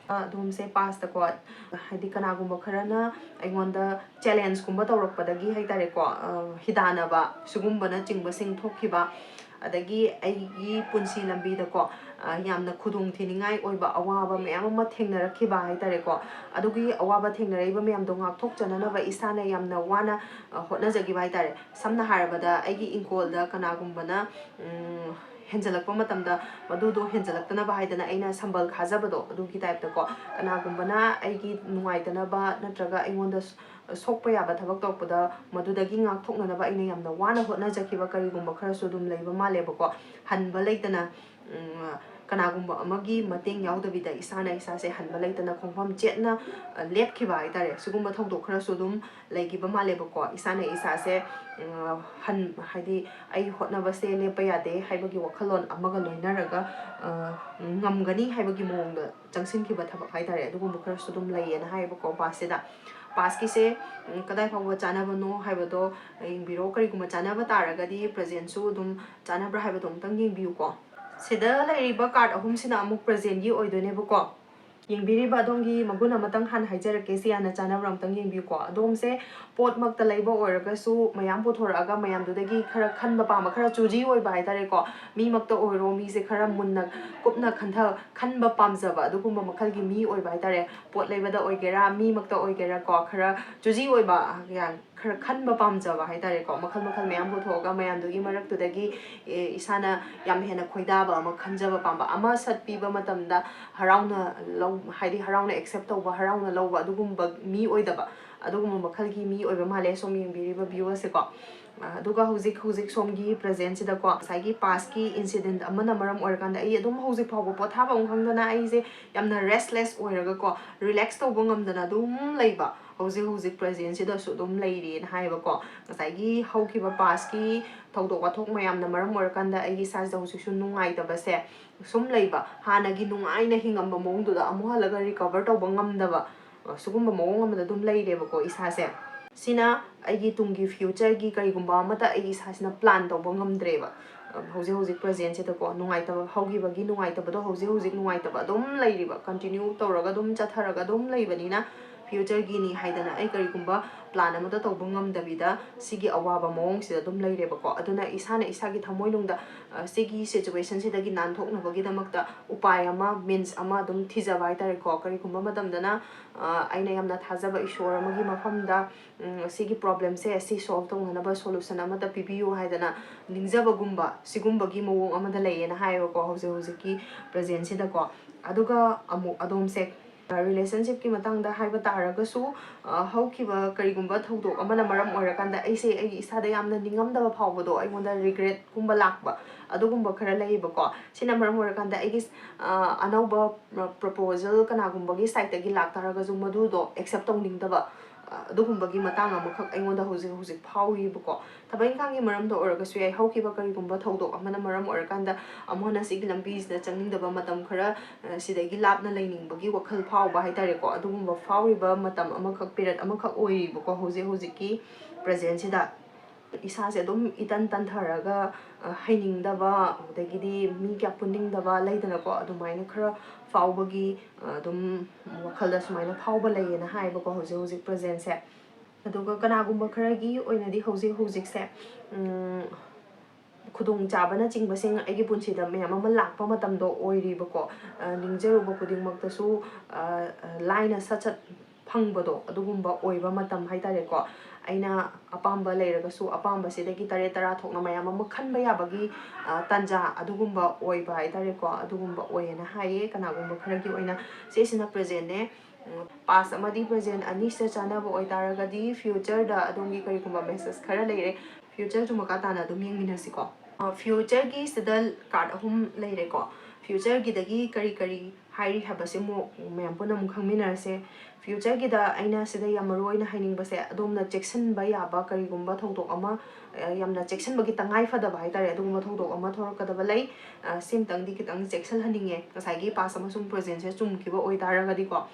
ꯑꯗꯨꯝꯁꯦ past ꯀꯣ, ꯍꯥꯏꯗꯤ ꯀꯅꯥꯒꯨꯝꯕ ꯈꯔꯅ ꯑꯩꯉꯣꯟꯗ challengeꯀꯨꯝꯕ ꯇꯧꯔꯛꯄꯗꯒꯤ ꯍꯥꯏꯇꯥꯔꯦꯀꯣ, ꯑ, ꯍꯤꯗꯥꯟꯅꯕ ꯁꯤꯒꯨꯝꯕꯅꯆꯤꯡꯕꯁꯤꯡ ꯊꯣꯛꯈꯤꯕ, ꯑꯗꯒꯤ ꯑꯩꯒꯤ ꯄꯨꯟꯁꯤ ꯂꯝꯕꯤꯗꯀꯣ, ꯑ, ꯌꯥꯝꯅ ꯈꯨꯗꯣꯡ ꯊꯤꯅꯤꯡꯉꯥꯏ ꯑꯣꯏꯕ ꯑꯋꯥꯕ ꯃꯌꯥꯝ ꯑꯃ ꯊꯦꯡꯅꯔꯛꯈꯤꯕ ꯍꯥꯏꯇꯥꯔꯦꯀꯣ꯫ ꯑꯗꯨꯒꯤ ꯑꯋꯥꯕ ꯊꯦꯡꯅꯔꯛꯏꯕ ꯃꯌꯥꯝꯗꯣ ꯉꯥꯛꯊꯣꯛꯆꯅꯅꯕ ꯏꯁꯥꯅ ꯌꯥꯝꯅ ꯋꯥꯅ, ꯑ, ꯍꯣꯠꯅꯖꯈꯤꯕ ꯍꯥꯏꯇꯥꯔꯦ꯫ ꯁꯝꯅ ꯍꯥꯏꯔꯕꯗ, ꯑꯩꯒꯤ ꯏꯪꯈꯣꯜꯗ ꯀꯅꯥꯒꯨꯝꯕꯅ, ꯎꯝ, ꯍꯦꯟꯖꯜꯂꯛꯄ ꯃꯇꯝꯗ, ꯃꯗꯨꯗꯣ ꯍꯦꯟꯖꯜꯂꯛꯇꯅꯕ ꯍꯥꯏꯗꯅ ꯑꯩꯅ ꯁꯝꯕꯜ ꯈꯥꯖꯕꯗꯣ, ꯑꯗꯨꯒꯤ typeꯇꯀꯣ, ꯀꯅꯥꯒꯨꯝꯕꯅ ꯑꯩꯒꯤ ꯅꯨꯡꯉꯥꯏꯇꯅꯕ ꯅꯠꯇ꯭ꯔꯒ ꯑꯩꯉꯣꯟꯗ ꯁ-, ꯁꯣꯛꯄ ꯌꯥꯕ ꯊꯕꯛ ꯇꯧꯔꯛꯄꯗ, ꯃꯗꯨꯗꯒꯤ ꯉꯥꯛꯊꯣꯛꯅꯅꯕ ꯑꯩꯅ ꯌꯥꯝꯅ ꯋꯥꯅ ꯍꯣꯠꯅꯖꯈꯤꯕ ꯀꯔꯤꯒꯨꯝꯕ ꯈꯔꯁꯨ ꯑꯗꯨꯝ ꯂꯩꯕ ꯃꯥꯜꯂꯦꯕꯀꯣ꯫ ꯍꯟꯕ ꯂꯩꯇꯅ, ꯎꯝ, ꯀꯅꯥꯒꯨꯝꯕ ꯑꯃꯒꯤ ꯃꯇꯦꯡ ꯌꯥꯎꯗꯕꯤꯗ ꯏꯁꯥꯅ ꯏꯁꯥꯁꯦ ꯍꯟꯕ ꯂꯩꯇꯅ ꯈꯣꯡꯐꯝ ꯆꯦꯠꯅ, ꯑ, ꯂꯦꯞꯈꯤꯕ ꯍꯥꯏꯇꯥꯔꯦ꯫ ꯁꯤꯒꯨꯝꯕ ꯊꯧꯗꯣꯛ ꯈꯔꯁꯨ ꯑꯗꯨꯝ ꯂꯩꯈꯤꯕ ꯃꯥꯜꯂꯦꯕꯀꯣ꯫ ꯏꯁꯥꯅ ꯏꯁꯥꯁꯦ, ꯎꯝ, ꯍꯟ-, ꯍꯥꯏꯗꯤ ꯑꯩ ꯍꯣꯠꯅꯕꯁꯦ ꯂꯦꯞꯄ ꯌꯥꯗꯦ ꯍꯥꯏꯕꯒꯤ ꯋꯥꯈꯜꯂꯣꯟ ꯑꯃꯒ ꯂꯣꯏꯅꯔꯒ, ꯑ, ꯉꯝꯒꯅꯤ ꯍꯥꯏꯕꯒꯤ ꯃꯑꯣꯡꯗ ꯆꯪꯁꯤꯟꯈꯤꯕ ꯊꯕꯛ ꯍꯥꯏꯇꯥꯔꯦ꯫ ꯑꯗꯨꯒꯨꯝꯕ ꯈꯔꯁꯨ ꯑꯗꯨꯝ ꯂꯩꯌꯦꯅ ꯍꯥꯏꯌꯦꯕꯀꯣ pastꯁꯤꯗ꯫ Pastꯀꯤꯁꯦ, ꯎꯝ, ꯀꯗꯥꯏ ꯐꯥꯎꯕ ꯆꯥꯟꯅꯕꯅꯣ ꯍꯥꯏꯕꯗꯣ ꯌꯦꯡꯕꯤꯔꯣ꯫ ꯀꯔꯤꯒꯨꯝꯕ ꯆꯥꯟꯅꯕ ꯇꯥꯔꯒꯗꯤ presentꯁꯨ ꯑꯗꯨꯝ ꯆꯥꯟꯅꯕ꯭ꯔꯥ ꯍꯥꯏꯕꯗꯣ ꯑꯃꯨꯛꯇꯪ ꯌꯦꯡꯕꯤꯌꯨꯀꯣ꯫ ꯁꯤꯗ ꯂꯩꯔꯤꯕ card ꯑꯍꯨꯝꯁꯤꯅ ꯑꯃꯨꯛ presentꯀꯤ ꯑꯣꯏꯗꯣꯏꯅꯦꯕꯀꯣ꯫ ꯌꯦꯡꯕꯤꯔꯤꯕ ꯑꯗꯣꯝꯒꯤ ꯃꯒꯨꯟ ꯑꯃꯇꯪ ꯍꯥꯟꯅ ꯍꯥꯏꯖꯔꯛꯀꯦ, ꯁꯤ ꯍꯥꯟꯅ ꯆꯥꯟꯅꯕ꯭ꯔꯥ ꯑꯃꯇꯪ ꯌꯦꯡꯕꯤꯌꯨꯀꯣ꯫ ꯑꯗꯣꯝꯁꯦ ꯄꯣꯠꯃꯛꯇ ꯂꯩꯕ ꯑꯣꯏꯔꯒꯁꯨ, ꯃꯌꯥꯝ ꯄꯨꯊꯣꯔꯛꯑꯒ ꯃꯌꯥꯝꯗꯨꯗꯒꯤ ꯈꯔ ꯈꯟꯕ ꯄꯥꯝꯕ, ꯈꯔ choosy ꯑꯣꯏꯕ ꯍꯥꯏꯇꯥꯔꯦꯀꯣ꯫ ꯃꯤꯃꯛꯇ ꯑꯣꯏꯔꯣ, ꯃꯤꯁꯦ ꯈꯔ ꯃꯨꯟꯅ ꯀꯨꯞꯅ ꯈꯟꯊ-, ꯈꯟꯕ ꯄꯥꯝꯖꯕ ꯑꯗꯨꯒꯨꯝꯕ ꯃꯈꯜꯒꯤ ꯃꯤ ꯑꯣꯏꯕ ꯍꯥꯏꯇꯥꯔꯦ꯫ ꯄꯣꯠ ꯂꯩꯕꯗ ꯑꯣꯏꯒꯦꯔꯥ, ꯃꯤꯃꯛꯇ ꯑꯣꯏꯒꯦꯔꯥꯀꯣ, ꯈꯔ choosy ꯑꯣꯏꯕ, ꯌꯥꯝ ꯈꯔ ꯈꯟꯕ ꯄꯥꯝꯖꯕ ꯍꯥꯏꯇꯥꯔꯦꯀꯣ꯫ ꯃꯈꯜ ꯃꯈꯜ ꯃꯌꯥꯝ ꯄꯨꯊꯣꯛꯑꯒ ꯃꯌꯥꯝꯗꯨꯒꯤ ꯃꯔꯛꯇꯨꯗꯒꯤ, ꯑꯦ, ꯏꯁꯥꯅ ꯌꯥꯝ ꯍꯦꯟꯅ ꯈꯣꯏꯗꯥꯕ ꯑꯃ ꯈꯟꯖꯕ ꯄꯥꯝꯕ ꯑꯃ꯫ ꯁꯠ ꯄꯤꯕ ꯃꯇꯝꯗ ꯍꯔꯥꯎꯅ ꯂꯧ-, ꯍꯥꯏꯗꯤ ꯍꯔꯥꯎꯅ accept ꯇꯧꯕ, ꯍꯔꯥꯎꯅ ꯂꯧꯕ ꯑꯗꯨꯒꯨꯝꯕ ꯃꯤ ꯑꯣꯏꯗꯕ, ꯑꯗꯨꯒꯨꯝꯕ ꯃꯈꯜꯒꯤ ꯃꯤ ꯑꯣꯏꯕ ꯃꯥꯜꯂꯦ ꯁꯣꯝ ꯌꯦꯡꯕꯤꯔꯤꯕ viewerꯁꯦꯀꯣ꯫ ꯑ, ꯑꯗꯨꯒ ꯍꯧꯖꯤꯛ, ꯍꯧꯖꯤꯛ ꯁꯣꯝꯒꯤ presentꯁꯤꯗꯀꯣ, ꯉꯁꯥꯏꯒꯤ pastꯀꯤ incident ꯑꯃꯅ ꯃꯔꯝ ꯑꯣꯏꯔꯀꯥꯟꯗ ꯑꯩ ꯑꯗꯨꯝ ꯍꯧꯖꯤꯛ ꯐꯥꯎꯕ ꯄꯣꯊꯥꯐꯝ ꯈꯪꯗꯅ ꯑꯩꯁꯦ ꯌꯥꯝꯅ restless ꯑꯣꯏꯔꯒꯀꯣ, relax ꯇꯧꯕ ꯉꯝꯗꯅ ꯑꯗꯨꯝ ꯂꯩꯕ, ꯍꯧꯖꯤꯛ, ꯍꯧꯖꯤꯛ presentꯁꯤꯗꯁꯨ ꯑꯗꯨꯝ ꯂꯩꯔꯤꯅ ꯍꯥꯏꯌꯦꯕꯀꯣ꯫ ꯉꯁꯥꯏꯒꯤ ꯍꯧꯈꯤꯕ pastꯀꯤ ꯊꯧꯗꯣꯛ ꯋꯥꯊꯣꯛ ꯃꯌꯥꯝꯅ ꯃꯔꯝ ꯑꯣꯏꯔꯀꯥꯟꯗ ꯑꯩꯒꯤ ꯏꯁꯥꯁꯤꯗ ꯍꯧꯖꯤꯛꯁꯨ ꯅꯨꯡꯉꯥꯏꯇꯕꯁꯦ ꯁꯨꯝ ꯂꯩꯕ, ꯍꯥꯟꯅꯒꯤ ꯅꯨꯡꯉꯥꯏꯅ ꯍꯤꯡꯉꯝꯕ ꯃꯑꯣꯡꯗꯨꯗ ꯑꯃꯨꯛ ꯍꯜꯂꯒ recover ꯇꯧꯕ ꯉꯝꯗꯕ, ꯑ, ꯁꯤꯒꯨꯝꯕ ꯃꯑꯣꯡ ꯑꯃꯗ ꯑꯗꯨꯝ ꯂꯩꯔꯦꯕꯀꯣ ꯏꯁꯥꯁꯦ꯫ ꯁꯤꯅ ꯑꯩꯒꯤ ꯇꯨꯡꯒꯤ future ꯒꯤ ꯀꯔꯤꯒꯨꯝꯕ ꯑꯃꯠꯇ ꯑꯩꯒꯤ ꯏꯁꯥꯁꯤꯅ plan ꯇꯧꯕ ꯉꯝꯗ꯭ꯔꯦꯕ꯫ ꯍꯧꯖꯤꯛ ꯍꯧꯖꯤꯛ present ꯁꯤꯗꯀꯣ ꯅꯨꯡꯉꯥꯏꯇꯕ ꯍꯧꯈꯤꯕꯒꯤ ꯅꯨꯡꯉꯥꯏꯇꯕꯗꯣ ꯍꯧꯖꯤꯛ ꯍꯧꯖꯤꯛ ꯅꯨꯡꯉꯥꯏꯇꯕ ꯑꯗꯨꯝ ꯂꯩꯔꯤꯕ, continue ꯇꯧꯔꯒ ꯑꯗꯨꯝ ꯆꯠꯊꯔꯒ ꯑꯗꯨꯝ ꯂꯩꯕꯅꯤꯅ future ꯒꯤꯅꯤ ꯍꯥꯏꯗꯅ ꯑꯩ ꯀꯔꯤꯒꯨꯝꯕ plan ꯑꯃꯠꯇ ꯇꯧꯕ ꯉꯝꯗꯕꯤꯗ ꯁꯤꯒꯤ ꯑꯋꯥꯕ ꯃꯑꯣꯡꯁꯤꯗ ꯑꯗꯨꯝ ꯂꯩꯔꯦꯕꯀꯣ꯫ ꯑꯗꯨꯅ ꯏꯁꯥꯅ ꯏꯁꯥꯒꯤ ꯊꯃꯣꯏꯅꯨꯡꯗ ꯁꯤꯒꯤ situation ꯁꯤꯗꯒꯤ ꯅꯥꯟꯊꯣꯛꯅꯕꯒꯤꯗꯃꯛꯇ ꯎꯄꯥꯏ ꯑꯃ, means ꯑꯃ ꯑꯗꯨꯝ ꯊꯤꯖꯕ ꯍꯥꯏꯇꯥꯔꯦꯀꯣ꯫ ꯀꯔꯤꯒꯨꯝꯕ ꯃꯇꯝꯗꯅ ꯑꯩꯅ ꯌꯥꯝꯅ ꯊꯥꯖꯕ ꯏꯁꯣꯔ ꯑꯃꯒꯤ ꯃꯐꯝꯗ ꯁꯤꯒꯤ problem ꯁꯦ ꯁꯤ solve ꯇꯧꯅꯅꯕ solution ꯑꯃꯠꯇ ꯄꯤꯕꯤꯌꯨ ꯍꯥꯏꯗꯅ ꯅꯤꯡꯖꯕꯒꯨꯝꯕ ꯁꯤꯒꯨꯝꯕꯒꯤ ꯃꯑꯣꯡ ꯑꯃꯗ ꯂꯩꯌꯦꯅ ꯍꯥꯏꯌꯦꯕꯀꯣ ꯍꯧꯖꯤꯛ ꯍꯧꯖꯤꯛꯀꯤ present ꯁꯤꯗꯀꯣ꯫ ꯑꯗꯨꯒ ꯑꯃꯨꯛ ꯑꯗꯣꯝꯁꯦ relationship ꯀꯤ ꯃꯇꯥꯡꯗ ꯍꯥꯏꯕ ꯇꯥꯔꯒꯁꯨ ꯍꯧꯈꯤꯕ ꯀꯔꯤꯒꯨꯝꯕ ꯊꯧꯗꯣꯛ ꯑꯃꯅ ꯃꯔꯝ ꯑꯣꯏꯔꯀꯥꯟꯗ ꯑꯩꯁꯦ ꯑꯩꯒꯤ ꯏꯁꯥꯗ ꯌꯥꯝꯅ ꯅꯤꯡꯉꯝꯗꯕ ꯐꯥꯎꯕꯗꯣ, ꯑꯩꯉꯣꯟꯗ regret ꯀꯨꯝꯕ ꯂꯥꯛꯄ ꯑꯗꯨꯒꯨꯝꯕ ꯈꯔ ꯂꯩꯌꯦꯕꯀꯣ꯫ ꯁꯤꯅ ꯃꯔꯝ ꯑꯣꯏꯔꯀꯥꯟꯗ ꯑꯩꯒꯤ ꯑꯅꯧꯕ proposal ꯀꯅꯥꯒꯨꯝꯕꯒꯤ side ꯇꯒꯤ ꯂꯥꯛꯇꯥꯔꯒꯁꯨ ꯃꯗꯨꯗꯣ accept ꯇꯧꯅꯤꯡꯗꯕ ꯑꯗꯨꯒꯨꯝꯕꯒꯤ ꯃꯇꯥꯡ ꯑꯃꯈꯛ ꯑꯩꯉꯣꯟꯗ ꯍꯧꯖꯤꯛ ꯍꯧꯖꯤꯛ ꯐꯥꯎꯔꯤꯕꯀꯣ꯫ ꯊꯕꯛ ꯏꯪꯈꯥꯡꯒꯤ ꯃꯔꯝꯗ ꯑꯣꯏꯔꯒꯁꯨ ꯌꯥꯏ, ꯍꯧꯈꯤꯕ ꯀꯔꯤꯒꯨꯝꯕ ꯊꯧꯗꯣꯛ ꯑꯃꯅ ꯃꯔꯝ ꯑꯣꯏꯔꯀꯥꯟꯗ ꯑꯃꯨꯛ ꯍꯟꯅ ꯁꯤꯒꯤ ꯂꯝꯕꯤꯁꯤꯗ ꯆꯪꯅꯤꯡꯗꯕ, ꯃꯇꯝ ꯈꯔ ꯁꯤꯗꯒꯤ ꯂꯥꯞꯅ ꯂꯩꯅꯤꯡꯕꯒꯤ ꯋꯥꯈꯜ ꯐꯥꯎꯕ ꯍꯥꯏꯇꯥꯔꯦꯀꯣ꯫ ꯑꯗꯨꯒꯨꯝꯕ ꯐꯥꯎꯔꯤꯕ ꯃꯇꯝ ꯑꯃꯈꯛ, period ꯑꯃꯈꯛ ꯑꯣꯏꯔꯤꯕꯀꯣ ꯍꯧꯖꯤꯛ ꯍꯧꯖꯤꯛꯀꯤ present ꯁꯤꯗ꯫ ꯏꯁꯥꯁꯦ ꯑꯗꯨꯝ ꯏꯇꯟ ꯇꯟꯊꯔꯒ ꯍꯩꯅꯤꯡꯗꯕ, ꯑꯗꯒꯤꯗꯤ ꯃꯤ ꯀꯌꯥ ꯄꯨꯟꯅꯤꯡꯗꯕ ꯂꯩꯗꯅꯀꯣ, ꯑꯗꯨꯃꯥꯏꯅ ꯈꯔ ꯐꯥꯎꯕꯒꯤ ꯑꯗꯨꯝ ꯋꯥꯈꯜꯗ ꯁꯨꯃꯥꯏꯅ ꯐꯥꯎꯕ ꯂꯩꯌꯦꯅ ꯍꯥꯏꯌꯦꯕꯀꯣ ꯍꯧꯖꯤꯛ ꯍꯧꯖꯤꯛ present ꯁꯦ꯫ ꯑꯗꯨꯒ ꯀꯅꯥꯒꯨꯝꯕ ꯈꯔꯒꯤ ꯑꯣꯏꯅꯗꯤ ꯍꯧꯖꯤꯛ ꯍꯧꯖꯤꯛꯁꯦ ꯈꯨꯗꯣꯡꯆꯥꯕꯅꯆꯤꯡꯕꯁꯤꯡ ꯑꯩꯒꯤ ꯄꯨꯟꯁꯤꯗ ꯃꯌꯥꯝ ꯑꯃ ꯂꯥꯛꯄ ꯃꯇꯝꯗꯣ ꯑꯣꯏꯔꯤꯕꯀꯣ꯫ ꯅꯤꯡꯖꯔꯨꯕ ꯈꯨꯗꯤꯡꯃꯛꯇꯁꯨ ꯂꯥꯏꯅ ꯁꯠ ꯁꯠ ꯐꯪꯕꯗꯣ ꯑꯗꯨꯒꯨꯝꯕ ꯑꯣꯏꯕ ꯃꯇꯝ ꯍꯥꯏꯇꯥꯔꯦꯀꯣ꯫ ꯑꯩꯅ ꯑꯄꯥꯝꯕ ꯂꯩꯔꯒꯁꯨ ꯑꯄꯥꯝꯕꯁꯤꯗꯒꯤ ꯇꯔꯦꯠ ꯇꯔꯥ ꯊꯣꯛꯅ ꯃꯌꯥꯝ ꯑꯃ ꯈꯟꯕ ꯌꯥꯕꯒꯤ ꯇꯥꯟꯖꯥ ꯑꯗꯨꯒꯨꯝꯕ ꯑꯣꯏꯕ ꯍꯥꯏꯇꯥꯔꯦꯀꯣ꯫ ꯑꯗꯨꯒꯨꯝꯕ ꯑꯣꯏꯌꯦꯅ ꯍꯥꯏꯌꯦ ꯀꯅꯥꯒꯨꯝꯕ ꯈꯔꯒꯤ ꯑꯣꯏꯅ꯫ ꯁꯤꯁꯤꯅ present ꯅꯦ꯫ Past ꯑꯃꯗꯤ present ꯑꯅꯤꯁꯤꯗ ꯆꯥꯟꯅꯕ ꯑꯣꯏꯇꯥꯔꯒꯗꯤ future ꯗ ꯑꯗꯣꯝꯒꯤ ꯀꯔꯤꯒꯨꯝꯕ message ꯈꯔ ꯂꯩꯔꯦ꯫ Future ꯁꯨ ꯃꯈꯥ ꯇꯥꯅ ꯑꯗꯨꯝ ꯌꯦꯡꯃꯤꯟꯅꯁꯤꯀꯣ꯫ Future ꯒꯤ ꯁꯤꯗ card ꯑꯍꯨꯝ ꯂꯩꯔꯦꯀꯣ꯫ Future ꯒꯤꯗꯒꯤ ꯀꯔꯤ ꯀꯔꯤ ꯍꯥꯏꯔꯤ ꯍꯥꯏꯕꯁꯤ ꯑꯃꯨꯛ ꯃꯌꯥꯝ ꯄꯨꯟꯅ ꯑꯃꯨꯛ ꯈꯪꯃꯤꯟꯅꯔꯁꯦ꯫ Future ꯒꯤꯗ ꯑꯩꯅ ꯁꯤꯗ ꯌꯥꯝ ꯃꯔꯨ ꯑꯣꯏꯅ ꯍꯥꯏꯅꯤꯡꯕꯁꯦ, ꯑꯗꯣꯝꯅ ꯆꯦꯛꯁꯤꯟꯕ ꯌꯥꯕ ꯀꯔꯤꯒꯨꯝꯕ ꯊꯧꯗꯣꯛ ꯑꯃ, ꯌꯥꯝꯅ ꯆꯦꯛꯁꯤꯟꯕꯒꯤ ꯇꯉꯥꯏ ꯐꯗꯕ ꯍꯥꯏꯇꯥꯔꯦ, ꯑꯗꯨꯒꯨꯝꯕ ꯊꯧꯗꯣꯛ ꯑꯃ ꯊꯣꯔꯛꯀꯗꯕ ꯂꯩ꯫ ꯁꯤꯝꯇꯪꯗꯤ ꯈꯤꯇꯪ ꯆꯦꯛꯁꯤꯜꯍꯟꯅꯤꯡꯉꯦ, ꯉꯁꯥꯏꯒꯤ past ꯑꯃꯁꯨꯡ present ꯁꯦ ꯆꯨꯝꯈꯤꯕ ꯑꯣꯏꯇꯥꯔꯒꯗꯤꯀꯣ꯫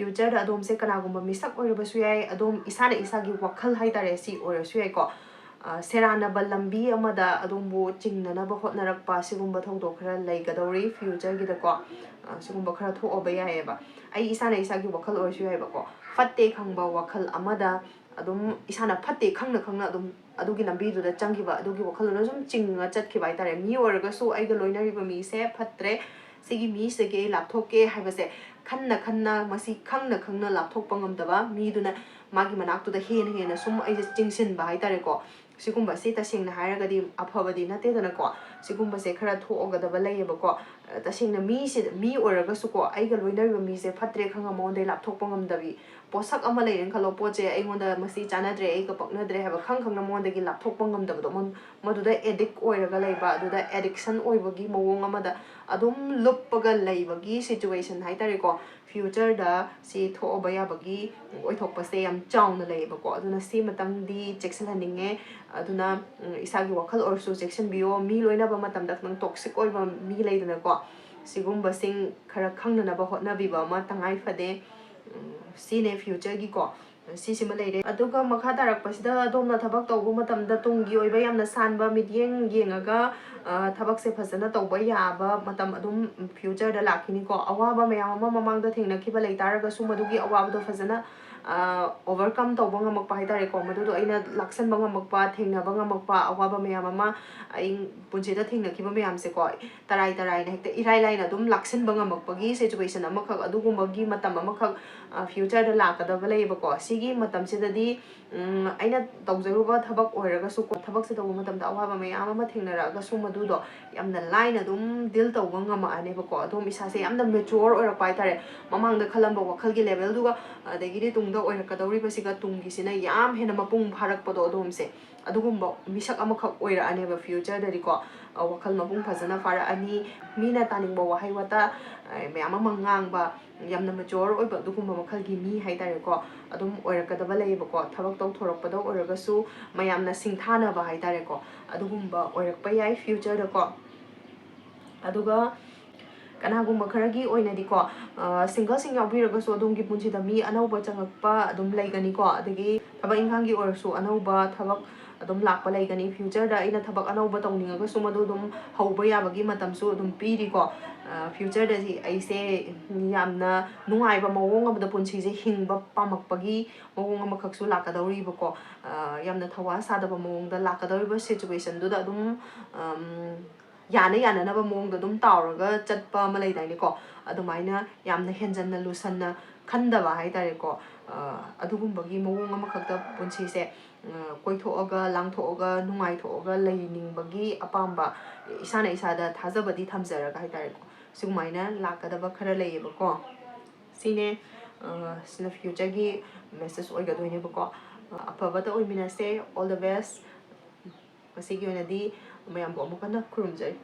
ꯐ꯭ꯌꯨꯆꯔꯗ ꯑꯗꯣꯝꯁꯦ ꯀꯅꯥꯒꯨꯝꯕ ꯃꯤꯁꯛ ꯑꯣꯏꯔꯕꯁꯨ ꯌꯥꯏ, ꯑꯗꯣꯝ ꯏꯁꯥꯅ ꯏꯁꯥꯒꯤ ꯋꯥꯈꯜ ꯍꯥꯏꯇꯥꯔꯦ, ꯁꯤ ꯑꯣꯏꯔꯁꯨ ꯌꯥꯏꯀꯣ꯫ ꯑ, ꯁꯦꯔꯥꯟꯅꯕ ꯂꯝꯕꯤ ꯑꯃꯗ ꯑꯗꯣꯝꯕꯨ ꯆꯤꯡꯅꯅꯕ ꯍꯣꯠꯅꯔꯛꯄ, ꯁꯤꯒꯨꯝꯕ ꯊꯧꯗꯣꯛ ꯈꯔ ꯂꯩꯒꯗꯧꯔꯤ ꯐ꯭ꯌꯨꯆꯔꯒꯤꯗꯀꯣ꯫ ꯑ, ꯁꯤꯒꯨꯝꯕ ꯈꯔ ꯊꯣꯛꯑꯕ ꯌꯥꯏꯑꯕ꯫ ꯑꯩ ꯏꯁꯥꯅ ꯏꯁꯥꯒꯤ ꯋꯥꯈꯜ ꯑꯣꯏꯔꯁꯨ ꯌꯥꯏꯕꯀꯣ, ꯐꯠꯇꯦ ꯈꯪꯕ ꯋꯥꯈꯜ ꯑꯃꯗ ꯑꯗꯨꯝ ꯏꯁꯥꯅ ꯐꯠꯇꯦ ꯈꯪꯅ ꯈꯪꯅ ꯑꯗꯨꯝ ꯑꯗꯨꯒꯤ ꯂꯝꯕꯤꯗꯨꯗ ꯆꯪꯈꯤꯕ, ꯑꯗꯨꯒꯤ ꯋꯥꯈꯜꯗꯨꯅ ꯁꯨꯝ ꯆꯤꯡꯉ ꯆꯠꯈꯤꯕ ꯍꯥꯏꯇꯥꯔꯦ꯫ ꯃꯤ ꯑꯣꯏꯔꯒꯁꯨ ꯑꯩꯒ ꯂꯣꯏꯅꯔꯤꯕ ꯃꯤꯁꯦ ꯐꯠꯇ꯭ꯔꯦ, ꯁꯤꯒꯤ ꯃꯤꯁꯤꯗꯒꯤ ꯑꯩ ꯂꯥꯞꯊꯣꯛꯀꯦ ꯍꯥꯏꯕꯁꯦ ꯈꯟꯅ ꯈꯟꯅ, ꯃꯁꯤ ꯈꯪꯅ ꯈꯪꯅ ꯂꯥꯞꯊꯣꯛꯄ ꯉꯝꯗꯕ ꯃꯤꯗꯨꯅ ꯃꯥꯒꯤ ꯃꯅꯥꯛꯇꯨꯗ ꯍꯦꯟꯅ ꯍꯦꯟꯅ ꯁꯨꯝ ꯑꯩꯁꯦ ꯆꯤꯡꯁꯤꯟꯕ ꯍꯥꯏꯇꯥꯔꯦꯀꯣ꯫ ꯁꯤꯒꯨꯝꯕꯁꯤ ꯇꯁꯦꯡꯅ ꯍꯥꯏꯔꯒꯗꯤ ꯑꯐꯕꯗꯤ ꯅꯠꯇꯦꯗꯅꯀꯣ꯫ ꯁꯤꯒꯨꯝꯕꯁꯦ ꯈꯔ ꯊꯣꯛꯑꯒꯗꯕ ꯂꯩꯌꯦꯕꯀꯣ꯫ ꯇꯁꯦꯡꯅ ꯃꯤꯁꯦ, ꯃꯤ ꯑꯣꯏꯔꯒꯁꯨꯀꯣ, ꯑꯩꯒ ꯂꯣꯏꯅꯔꯤꯕ ꯃꯤꯁꯦ ꯐꯠꯇ꯭ꯔꯦ ꯈꯪꯉ ꯃꯉꯣꯟꯗꯒꯤ ꯂꯥꯞꯊꯣꯛꯄ ꯉꯝꯗꯕꯤ, ꯄꯣꯠꯁꯛ ꯑꯃ ꯂꯩꯔꯦꯅ ꯈꯜꯂꯣ, ꯄꯣꯠꯁꯦ ꯑꯩꯉꯣꯟꯗ ꯃꯁꯤ ꯆꯥꯟꯅꯗ꯭ꯔꯦ, ꯑꯩꯒ ꯄꯛꯅꯗ꯭ꯔꯦ ꯍꯥꯏꯕ ꯈꯪ ꯈꯪꯅ ꯃꯉꯣꯟꯗꯒꯤ ꯂꯥꯞꯊꯣꯛꯄ ꯉꯝꯗꯕꯗꯣ, ꯃꯗꯨꯗ ꯑꯦꯗꯤꯛ ꯑꯣꯏꯔꯒ ꯂꯩꯕ, ꯑꯗꯨꯗ ꯑꯦꯗꯤꯛꯁꯟ ꯑꯣꯏꯕꯒꯤ ꯃꯑꯣꯡ ꯑꯃꯗ ꯑꯗꯨꯝ ꯂꯨꯞꯄꯒ ꯂꯩꯕꯒꯤ ꯁꯤꯆꯨꯋꯦꯁꯟ ꯍꯥꯏꯇꯥꯔꯦꯀꯣ꯫ ꯐ꯭ꯌꯨꯆꯔꯗ ꯁꯤ ꯊꯣꯛꯑꯕ ꯌꯥꯕꯒꯤ ꯑꯣꯏꯊꯣꯛꯄꯁꯦ ꯌꯥꯝ ꯆꯥꯎꯅ ꯂꯩꯌꯦꯕꯀꯣ꯫ ꯑꯗꯨꯅ ꯁꯤꯃꯇꯪꯗꯤ ꯆꯦꯛꯁꯤꯜꯍꯟꯅꯤꯡꯉꯦ꯫ ꯑꯗꯨꯅ, ꯎꯝ, ꯏꯁꯥꯒꯤ ꯋꯥꯈꯜ ꯑꯣꯏꯔꯁꯨ ꯆꯦꯛꯁꯤꯟꯕꯤꯌꯣ꯫ ꯃꯤ ꯂꯣꯏꯅꯕ ꯃꯇꯝꯗ ꯈꯤꯇꯪ ꯇꯣꯛꯁꯤꯛ ꯑꯣꯏꯕ ꯃꯤ ꯂꯩꯗꯅꯀꯣ, ꯁꯤꯒꯨꯝꯕꯁꯤꯡ ꯈꯔ ꯈꯪꯅꯅꯕ ꯍꯣꯠꯅꯕꯤꯕ ꯑꯃ ꯇꯉꯥꯏ ꯐꯗꯦ꯫ ꯎꯝ, ꯁꯤꯅꯦ ꯐ꯭ꯌꯨꯆꯔꯒꯤꯀꯣ꯫ ꯁꯤꯁꯤꯃ ꯂꯩꯔꯦ꯫ ꯑꯗꯨꯒ ꯃꯈꯥ ꯇꯥꯔꯛꯄꯁꯤꯗ ꯑꯗꯣꯝꯅ ꯊꯕꯛ ꯇꯧꯕ ꯃꯇꯝꯗ ꯇꯨꯡꯒꯤ ꯑꯣꯏꯕ ꯌꯥꯝꯅ ꯁꯥꯟꯕ ꯃꯤꯠꯌꯦꯡ ꯌꯦꯡꯉꯒ, ꯑ, ꯊꯕꯛꯁꯦ ꯐꯖꯅ ꯇꯧꯕ ꯌꯥꯕ ꯃꯇꯝ ꯑꯗꯨꯝ ꯐ꯭ꯌꯨꯆꯔꯗ ꯂꯥꯛꯈꯤꯅꯤꯀꯣ꯫ ꯑꯋꯥꯕ ꯃꯌꯥꯝ ꯑꯃ ꯃꯃꯥꯡꯗ ꯊꯦꯡꯅꯈꯤꯕ ꯂꯩꯇꯥꯔꯒꯁꯨ, ꯃꯗꯨꯒꯤ ꯑꯋꯥꯕꯗꯣ ꯐꯖꯅ, ꯑ, ꯑꯣꯚꯔꯀꯝ ꯇꯧꯕ ꯉꯝꯃꯛꯄ ꯍꯥꯏꯇꯥꯔꯦꯀꯣ꯫ ꯃꯗꯨꯗꯣ ꯑꯩꯅ ꯂꯥꯛꯁꯟꯕ ꯉꯝꯃꯛꯄ, ꯊꯦꯡꯅꯕ ꯉꯝꯃꯛꯄ, ꯑꯋꯥꯕ ꯃꯌꯥꯝ ꯑꯃ ꯑꯩ ꯄꯨꯟꯁꯤꯗ ꯊꯦꯡꯅꯈꯤꯕ ꯃꯌꯥꯝꯁꯦꯀꯣ, ꯇꯔꯥꯏ ꯇꯔꯥꯏꯅ ꯍꯦꯛꯇ ꯏꯔꯥꯏ ꯂꯥꯏꯅ ꯑꯗꯨꯝ ꯂꯥꯛꯁꯤꯟꯕ ꯉꯝꯃꯛꯄꯒꯤ ꯁꯤꯆꯨꯋꯦꯁꯟ ꯑꯃꯈꯛ, ꯑꯗꯨꯒꯨꯝꯕꯒꯤ ꯃꯇꯝ ꯑꯃꯈꯛ, ꯑ, ꯐ꯭ꯌꯨꯆꯔꯗ ꯂꯥꯛꯀꯗꯕ ꯂꯩꯌꯦꯕꯀꯣ꯫ ꯁꯤꯒꯤ ꯃꯇꯝꯁꯤꯗꯗꯤ, ꯎꯝ, ꯑꯩꯅ ꯇꯧꯖꯔꯨꯕ ꯊꯕꯛ ꯑꯣꯏꯔꯒꯁꯨꯀꯣ, ꯊꯕꯛꯁꯦ ꯇꯧꯕ ꯃꯇꯝꯗ ꯑꯋꯥꯕ ꯃꯌꯥꯝ ꯑꯃ ꯊꯦꯡꯅꯔꯛꯑꯒꯁꯨ, ꯃꯗꯨꯗꯣ ꯌꯥꯝꯅ ꯂꯥꯏꯅ ꯑꯗꯨꯝ ꯗꯤꯜ ꯇꯧꯕ ꯉꯝꯃꯛꯑꯅꯦꯕꯀꯣ꯫ ꯑꯗꯨꯝ ꯏꯁꯥꯁꯦ ꯌꯥꯝꯅ ꯃꯦꯆ꯭ꯌꯣꯔ ꯑꯣꯏꯔꯛꯄ ꯍꯥꯏꯇꯥꯔꯦ꯫ ꯃꯃꯥꯡꯗ ꯈꯜꯂꯝꯕ ꯋꯥꯈꯜꯒꯤ ꯂꯦꯚꯦꯜꯗꯨꯒ, ꯑꯗꯒꯤꯗꯤ ꯇꯨꯡꯗ ꯑꯣꯏꯔꯛꯀꯗꯧꯔꯤꯕꯁꯤꯒ ꯇꯨꯡꯒꯤꯁꯤꯅ ꯌꯥꯝ ꯍꯦꯟꯅ ꯃꯄꯨꯡ ꯐꯥꯔꯛꯄꯗꯣ, ꯑꯗꯣꯝꯁꯦ ꯑꯗꯨꯒꯨꯝꯕ ꯃꯤꯁꯛ ꯑꯃꯈꯛ ꯑꯣꯏꯔꯛꯑꯅꯦꯕ ꯐ꯭ꯌꯨꯆꯔꯗꯗꯤꯀꯣ꯫ ꯑ, ꯋꯥꯈꯜ ꯃꯄꯨꯡ ꯐꯖꯅ ꯐꯥꯔꯛꯑꯅꯤ꯫ ꯃꯤꯅ ꯇꯥꯅꯤꯡꯕ ꯋꯥꯍꯩ ꯋꯥꯇꯥ, ꯑ, ꯃꯌꯥꯝ ꯑꯃ ꯉꯥꯡꯕ, ꯌꯥꯝꯅ ꯃꯦꯆ꯭ꯌꯣꯔ ꯑꯣꯏꯕ ꯑꯗꯨꯒꯨꯝꯕ ꯃꯈꯜꯒꯤ ꯃꯤ ꯍꯥꯏꯇꯥꯔꯦꯀꯣ, ꯑꯗꯨꯝ ꯑꯣꯏꯔꯛꯀꯗꯕ ꯂꯩꯌꯦꯕꯀꯣ꯫ ꯊꯕꯛ ꯇꯧꯊꯣꯔꯛꯄꯗ ꯑꯣꯏꯔꯒꯁꯨ ꯃꯌꯥꯝꯅ ꯁꯤꯡꯊꯥꯅꯕ ꯍꯥꯏꯇꯥꯔꯦꯀꯣ, ꯑꯗꯨꯒꯨꯝꯕ ꯑꯣꯏꯔꯛꯄ ꯌꯥꯏ ꯐ꯭ꯌꯨꯆꯔꯗꯀꯣ꯫ ꯑꯗꯨꯒ ꯀꯅꯥꯒꯨꯝꯕ ꯈꯔꯒꯤ ꯑꯣꯏꯅꯗꯤꯀꯣ, ꯁꯤꯡꯒꯜꯁꯤꯡ ꯌꯥꯎꯕꯤꯔꯒꯁꯨ ꯑꯗꯣꯝꯒꯤ ꯄꯨꯟꯁꯤꯗ ꯃꯤ ꯑꯅꯧꯕ ꯆꯪꯉꯛꯄ ꯑꯗꯨꯝ ꯂꯩꯒꯅꯤꯀꯣ꯫ ꯑꯗꯒꯤ ꯊꯕꯛ ꯏꯪꯈꯥꯡꯒꯤ ꯑꯣꯏꯔꯁꯨ ꯑꯅꯧꯕ ꯊꯕꯛ ꯑꯗꯨꯝ ꯂꯥꯛꯄ ꯂꯩꯒꯅꯤ꯫ ꯐ꯭ꯌꯨꯆꯔꯗ ꯑꯩꯅ ꯊꯕꯛ ꯑꯅꯧꯕ ꯇꯧꯅꯤꯡꯉꯒꯁꯨ ꯃꯗꯨ ꯑꯗꯨꯝ ꯍꯧꯕ ꯌꯥꯕꯒꯤ ꯃꯇꯝꯁꯨ ꯑꯗꯨꯝ ꯄꯤꯔꯤꯀꯣ꯫ ꯐ꯭ꯌꯨꯆꯔꯗꯗꯤ ꯑꯩꯁꯦ ꯌꯥꯝꯅ ꯅꯨꯡꯉꯥꯏꯕ ꯃꯑꯣꯡ ꯑꯃꯗ ꯄꯨꯟꯁꯤꯁꯦ ꯍꯤꯡꯕ ꯄꯥꯝꯃꯛꯄꯒꯤ ꯃꯑꯣꯡ ꯑꯃꯈꯛꯁꯨ ꯂꯥꯛꯀꯗꯧꯔꯤꯕꯀꯣ꯫ ꯌꯥꯝꯅ ꯊꯧꯋꯥ ꯁꯥꯗꯕ ꯃꯑꯣꯡꯗ ꯂꯥꯛꯀꯗꯧꯔꯤꯕ ꯁꯤꯆꯨꯋꯦꯁꯟꯗꯨꯗ ꯑꯗꯨꯝ ꯌꯥꯅ ꯌꯥꯅꯅꯕ ꯃꯑꯣꯡꯗ ꯑꯗꯨꯝ ꯇꯥꯎꯔꯒ ꯆꯠꯄ ꯑꯃ ꯂꯩꯗꯥꯏꯅꯦꯀꯣ꯫ ꯑꯗꯨꯃꯥꯏꯅ ꯌꯥꯝꯅ ꯍꯦꯟꯖꯟꯅ ꯂꯨꯁꯟꯅ ꯈꯟꯗꯕ ꯍꯥꯏꯇꯥꯔꯦꯀꯣ꯫ ꯑꯗꯨꯒꯨꯝꯕꯒꯤ ꯃꯑꯣꯡ ꯑꯃꯈꯛꯇ ꯄꯨꯟꯁꯤꯁꯦ ꯀꯣꯏꯊꯣꯛꯑꯒ ꯂꯥꯡꯊꯣꯛꯑꯒ ꯅꯨꯡꯉꯥꯏꯊꯣꯛꯑꯒ ꯂꯩꯅꯤꯡꯕꯒꯤ ꯑꯄꯥꯝꯕ, ꯏꯁꯥꯅ ꯏꯁꯥꯗ ꯊꯥꯖꯕꯗꯤ ꯊꯝꯖꯔꯒ ꯍꯥꯏꯇꯥꯔꯦꯀꯣ꯫ ꯁꯤꯒꯨꯃꯥꯏꯅ ꯂꯥꯛꯀꯗꯕ ꯈꯔ ꯂꯩꯌꯦꯕꯀꯣ꯫ ꯁꯤꯅꯦ꯫ ꯁꯤꯅ ꯐ꯭ꯌꯨꯆꯔꯒꯤ ꯃꯦꯁꯦꯖ ꯑꯣꯏꯒꯗꯣꯏꯅꯦꯕꯀꯣ꯫ ꯑꯐꯕꯇ ꯑꯣꯏꯃꯤꯟꯅꯁꯦ꯫ All the best꯫ ꯉꯁꯤꯒꯤ ꯑꯣꯏꯅꯗꯤ ꯃꯌꯥꯝꯕꯨ ꯑꯃꯨꯛ ꯍꯟꯅ ꯈꯨꯔꯨꯝꯖꯔꯤ꯫